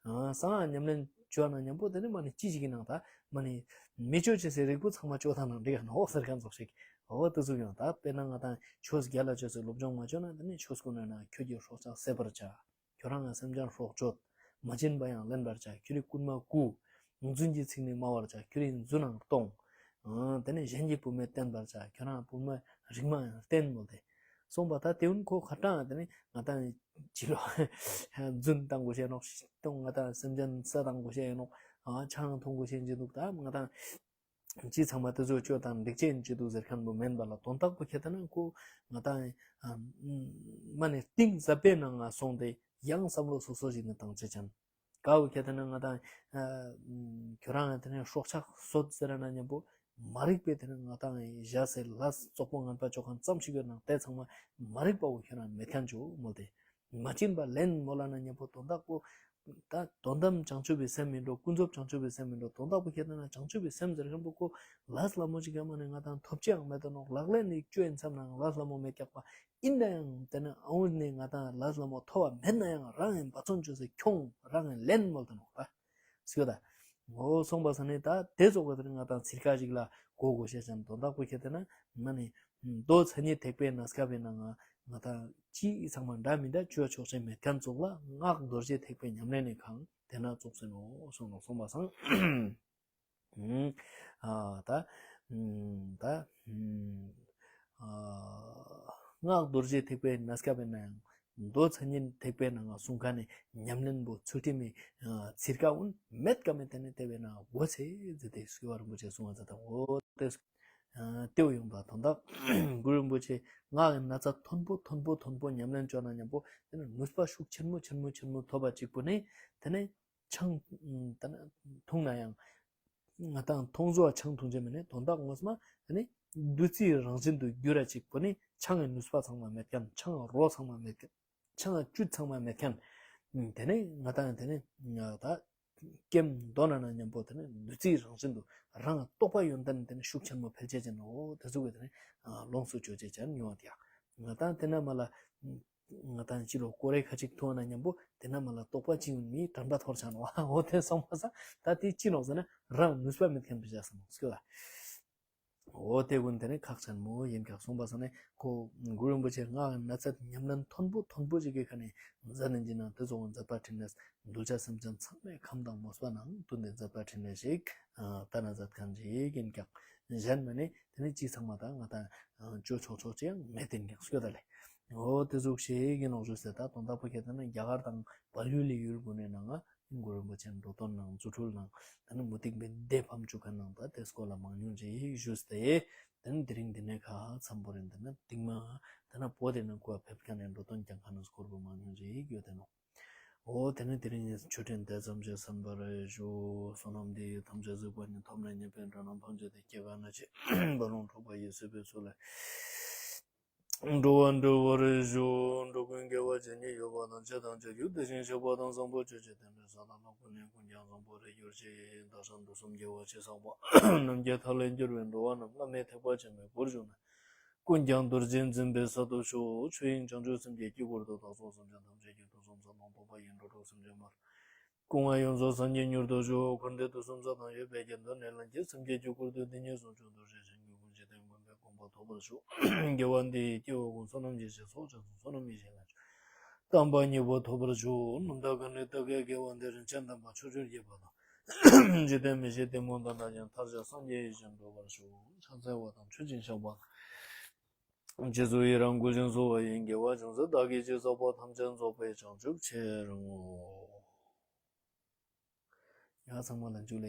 གསང་སྔགས་ཉམས་ལེན་བཅོ་ན་མཉམ་པོ་དེ་ནི་མ་ནི་ཅི་ཞིག་གི་ནང་ད་མ་ནི་མི་བཅོ་བྱེད་སའི་རིགས་པོ་ཚང་མ་བཅོ་ཐང་ནང་འགྲིག་ག་ནོག་ཟེར་མཁན་ཚོགས་ཤིག་འོ་དེ་ཚོ་ཡང་ད་དཔེར་ན་ང་དང་ཆོས་རྒྱལ་ལ་བཅོས་སའི་སློབ་སྦྱོང་མ་བཅོ་ན་དེ་ནི་ཆོས་ཀུན་ན་ཁྱོད་ཀྱི་སྲོག་ཆགས་བསད་པར་བྱ། ཁྱོད་རང་ང་སེམས་ཅན་སྲོག་གཅོད། མ་བྱིན་པ་ཡང་ལེན་པར་བྱ། ཁྱོད་རིགས་རྐུན་མ་རྐུ། རྫུན་གྱི་ཚིག་ནི་སྨྲ་བར་བྱ། ཁྱོད་རིགས་རྫུན་ནང་གཏོང་། དེ་ནི་གཞན་གྱི་བུད་མེད་བསྟེན་པར་བྱ། ཁྱོད་རང་བུད་མེད་རིགས་མ་ཡང་བསྟེན་མོ་དེ། གསུངས་པ་ད་དེ་ཀུན་ཁོ་ཁ་གྲངས་དེ་ནི་ང་དང་ཅི་ལོ། རྫུན་བཏང་དགོས་ཤེས་ནོག་གཏོང་ང་དང་སེམས་ཅན་བསད་བཏང་དགོས་ཤེས་ནོག་ཆང་འཐུང་དགོས་ཤེས་ཅི་འདུག་ད་ང་དང་། ཅི་ཚང་མ་དེ་ཚོ་བཅོས་དང་འགྲིག་ཅན་ཅི་འདུག་ཟེར་མཁན་པོ་མིན་པ་ལ་དོན་དག་པོ་ཁྱེད་ལྟ་ན་ཁོ་ང་དང་མ་ནས་གཏིང་ཟབ་པའི་ནང་ང་སོང་སྟེ་ཡང་བསམ་བློ་སོ་སོ་ཞིག་ནས་བཏང་ཅེས་ཅན། ཀ་བོ་ཁྱེད་ལྟ་ན་ང་དང་ཁྱོད་རང་ང་དེ་ནས་སྲོག་ཆགས་གསོད་ཟེར་ན་མཉམ་པོ་མ་རིག་པའི་དེ་ནས་ང་དང་བཞག་སའི་ལས་བཙོག་པོ་ངན་པ་བཅོ་མཁན་ཙམ་ཞིག་ཡོད་ན་དེ་ཚང་མ་མ་རིག་པ་བོ་ཁྱོད་རང་མེད་མཁན་བཅོ་མོ་དེ། མ་བྱིན་པ་ལེན་མོ་ལ་ན་མཉམ་པོ་དོན་དག་པོ། ད་དོན་དམ་བྱང་ཆུབ་པའི་སེམས་མིན་འགྲོ། ཀུན་རྫོབ་བྱང་ཆུབ་པའི་སེམས་མིན་འགྲོ། དོན་དག་པོ་ཁྱེད་ན་བྱང་ཆུབ་པའི་སེམས་ཟེར་མཁན་པོ་ཁོ་ལས་སླ་མོ་ཅིག་ག་མ་ནས་ང་དང་ཐོབ་ཅི་ཡང་མེད་དོ་ནོག། ལག་ལེན་ནི་བཅོས་ཡིན་མཚམས་ནང་ལས་སླ་མོ་མེད་ཀྱག་པ། ཡིན་ན་ཡང་དེ་ནི་ཨའུ་ནས་ང་དང་ལས་སླ་མོ་ཐོབ་པ་མེད་ན་ཡང་རང་ཡིན་འབད་བརྩོན་བཅོས་སེ་ཁྱོང་རང་ཡིན་ལེན་མོལ་དོ་ནོག་པ། སྐྱོ་ད། ངོ་སོང་པ་ས་ནས་ད་དེ་ཚོགས་པ་དེར་ང་དང་ཚིར་ཁ་ཞིག་ལ་གོ་དགོས་ཤེས་ཅན་དོན་དག་པོ་ཁྱེད་དེ་ན་མ་ནི། མདོ་མཚན་ཉིད་ཐེག་པའི་གནས་སྐབས་པའི་ནང་ང་ང་དང་ཅི་ཚང་མ་འདྲ་མི་འདྲ་བཅོས་ཆོག་ཆེ་མེད་མཁན་ཚོགས་ལ་སྔགས་རྡོ་རྗེ་ཐེག་པའི་ཉམས་ལེན་ནས་གང་དེ་ན་ཚོགས་སེ་ནོ་སོང་ནོ་སོང་པ་སང་། ཨ་ད་ད་ཨ་སྔགས་རྡོ་རྗེ་ཐེག་པའི་གནས་སྐབས་པའི་ནང་ཡང་མདོ་མཚན་ཉིད་ཐེག་པའི་ནང་ང་གསུང་མཁན་ནི་ཉམས་ལེན་པོ་ཚུལ་ཁྲིམས་མི་ཚིར་ཀ་འོན་མེད་ཀ་མེད་དེ་ནི་དེ་བས་ན་འོ་ཚེ་ཟེར་ཏེ་སྐྱོ་བ་རིན་པོ་ཆེ་གསུང་བ་ཚ་དང་འོ་དེ། ལྟེའུ་ཡོང་པ་དོན་དག་གུ་རུ་རིན་པོ་ཆེ་སྔགས་ཀྱི་ན་ཚ་མཐོན་པོ་མཐོན་པོ་མཐོན་པོ་ཉམས་ལེན་བཅོ་ན་མཉམ་པོ་དེ་ནི་ནུས་པ་ཤུགས་ཆེན་མོ་ཆེན་མོ་ཆེན་མོ་ཐོབ་པ་གཅིག་པུ་ནི་དེ་ནི་ཆང་དེ་ནི་འཐུང་ན་ཡང་ང་དང་མཐོང་བཟོ་བ་ཆང་འཐུང་ཆེ་མིན་ནི་དོན་དག་ངོ་མ་དེ་ནི་བདུད་རྩིའི་རང་བཞིན་དུ་གྱུར་ར་གཅིག་པུ་ནི་ཆང་གི་ནུས་པ་ཚང་མ་མེད་མཁན་ཆང་རོ་ཚང་མ་མེད་མཁན་ཆང་བཅུད་ཚང་མ་མེད་མཁན་དེ་ནི་ང་དང་དེ་ནི་ད། ཀེམ་མདོ་ན་ན་མཉམ་པོ་དེ་ནི་བདུད་རྩིའི་རང་བཞིན་དུ་རང་རྟོགས་པ་ཡོན་ཏན་དེ་ནི་ཤུགས་ཆེན་མོ་འཕེལ་བྱེད་ཅན་འོ་དེ་ཚོ་གི་དེ་ནི་ལོངས་སུ་སྤྱོད་བྱེད་ཅན་ཡོང་བ་དེ་ཡང་ང་དང་དེ་ན་མ་ལ་ང་དང་ཕྱི་ལོ་ཀོ་རེ་ཁ་ཅིག་ཐུང་བ་ན་མཉམ་པོ་དེ་ན་མ་ལ་རྟོགས་པ་ཅི་ཡོང་མི་དྲན་པ་འཐོར་ཆ་ནོ་འོ་དེ་སོང་མ་ས་ད་དེ་ཅི་ནོག་ཟེར་ན་རང་ནུས་པ་མེད་མཁན་པི་ཅག་སོང་ནོ་སྐྱོ་ལ། འོ་དེ་ཀུན་དེ་ནི་ཁག་ཆེན་མོ་ཡིན་ཀྱང་གསུངས་པ་ས་ནས་ཁོ་གུ་རུ་རིན་པོ་ཆེ་སྔགས་ཀྱི་ན་ཚད་ཉམས་ལེན་མཐོན་པོ་མཐོན་པོ་ཅིག་གི་ཁ་ནས་མཛད་ནས་འཇིགས་སྣང་དེ་ཚོ་མཛད་པ་འཕྲིན་ལས་གདུལ་བྱ་སེམས་ཅན་ཚང་མའི་ཁམས་དང་མོས་པ་ནང་བསྟུན་ཏེ་མཛད་པ་འཕྲིན་ལས་ཞིག་ད་ན་མཛད་མཁན་ཅིག་ཡིན་ཀྱང་གཞན་མ་ནི་དེ་ནི་ཅི་ཚང་མ་དང་ང་དང་བཅོ་ཆོག་ཆོག་ཅི་ཡང་མེད་དེ་ཀྱང་སྐྱོ་ད་ལེ། འོ་དེ་ཟུག་ཞིག་ཡིན་ནོག་ཞུ་ཟེར་ད་དོན་དག་པོ་ཁྱེད་ད་ནི་རྒྱ་གར་དང་བལ་ཡུལ་ལི་ཡུལ་དགོན་ནས་ནང་ང་གུ་རུ་རིན་པོ་ཆེ་འགྲོ་དོན་ནང་རྫུ་འཕྲུལ་ནང་ད་ནི་མུ་སྟེགས་པའི་སྡེ་ཕམ་བཅུག་མཁན་ནང་ད་དེ་སྐོར་ལ་མང་ཉུང་ཅིག་ཞུས་ཏེ་ད་ནི་དེ་རིང་འདི་ནས་ཁ་འཚམ་པོ་རེད། འདི་ན་སྟིང་མ་ད་ན་བོད་དེ་ན་ཁོ་ཕེབས་མཁན་ནས་འགྲོ་དོན་རྒྱག་མཁན་ནང་སྐོར་པོ་མང་ཉུང་ཅིག་ཡོད་དེ་ནོ། འོ་དེ་ནི་དེ་རིང་ཆོས་འཕྲིན་དེ་ཙམ་ཞིག་གསན་པར་ཞུ། བསོད་ནམས་འདི་ཡིས་ཐམས་ཅད་གཟིགས་པ་ཉིད། ཐོབ་ནས་ཉེས་པའི་དགྲ་རྣམས་ཕམ་བྱས་ཏེ། སྐྱེ་རྒ་ན་འཆིའི་རྦ་ཀློང་འཁྲུགས་པ་ཡི་སྲིད་པའི་མཚོ་ལས། འགྲོ་བ་སྒྲོལ་བར་ཤོག། འགྲོ་ཀུན་དགེ་བ་ཇི་སྙེད་ཡོད་པ་དང་། བྱས་དང་བྱ་རྒྱུ་དེ་བཞིན་གཤེགས་པ་དང་། བཟང་པོ་སྤྱོད་ཕྱིར་སྟན་པའི་ས་དང་། ལྷ་ཀུན་ནས་ཀུན་ཀྱང་བཟང་པོར་གྱུར་ཅིག། བདག་ཅག་དུས་གསུམ་དགེ་བ་ཅི་བསགས་པ། ནམ་མཁའི་མཐའ་ལས་འབྱོར་བའི་འགྲོ་བ་རྣམས། བླ་མེད་ཐེག་པ་ཆེན་པོའི་སྒོར་ཞུགས་ནས། ཀུན་ཀྱང་རྡོ་རྗེ་འཛིན་པའི་ས་ཐོབ་ཤོག། ཆོས་དབྱིངས་བྱང་ཆུབ་སེམས་ཀྱི་དཀྱིལ་འཁོར་དུ། བདག་སོགས་སེམས་ཅན་ཐམས་ཅད་ཀྱི། དུས་གསུམ་ས་དང་སྟོང་པ་ཡི་འགྲོ་དྲུག་སེམས་ཅན་མར། སྐུ་ལྔ་ཡོངས་རྫོགས་སངས་རྒྱས་མྱུར་དུ་ཤོག། འཁོར་འདས་དུས་གསུམ་ས་དང་འོད་དཔལ་གྱི་མདོ་ནས། ལྷན་ཅིག་སེམས་ཀྱི་དཀྱིལ་འཁོར་དུ། དེ་ཉིད་ཟུང་འཇུག་རྡོ་རྗེ་འཆང་གི་སྐུ། འཇིག་རྟེན་མགོན་པོའི་དགོངས་པ་ཐོབ་པར་ཤོག། དགེ་བ་འདི་ཡིས་སྐྱེ་བོ་ཀུན། བསོད་ནམས་ཀྱི་རྒྱ་མཚོ་ཆེན་པོ། བསོད་ནམས་ཡེ་ཤེས་ལས་བྱུང་། དམ་པ་ཉེ་བར་ཐོབ་པར་ཤོག། རྣམ་དག་གང་ལས་བདག་གི་དགེ་བ་འདི། རིན་ཆེན་དམ་པ་ཕྱོགས་བཅུར་རྒྱས་པ་དང་། འཇིག་རྟེན་མི་ཤེས་གཏི་མུག་དག་ན་ཡང་། ཐར་བྱ་སངས་རྒྱས་ཡེ་ཤེས་འགྲུབ་པར་ཤོག། ཕྱག་འཚལ་བ་དང་མཆོད་ཅིང་བཤགས་པ། རྗེས་སུ་ཡི་རང་བསྐུལ་ཞིང་གསོལ་བ་ཡི། དགེ་བ་ཅུང་ཟད་བདག་གིས་ཅི་བསགས་པ། ཐམས་ཅད་རྫོགས་པའི་བྱང་ཆུབ་ཕྱིར་བསྔོ། ཡ་ཚང་མ་ལ་འཇུ་ལེ།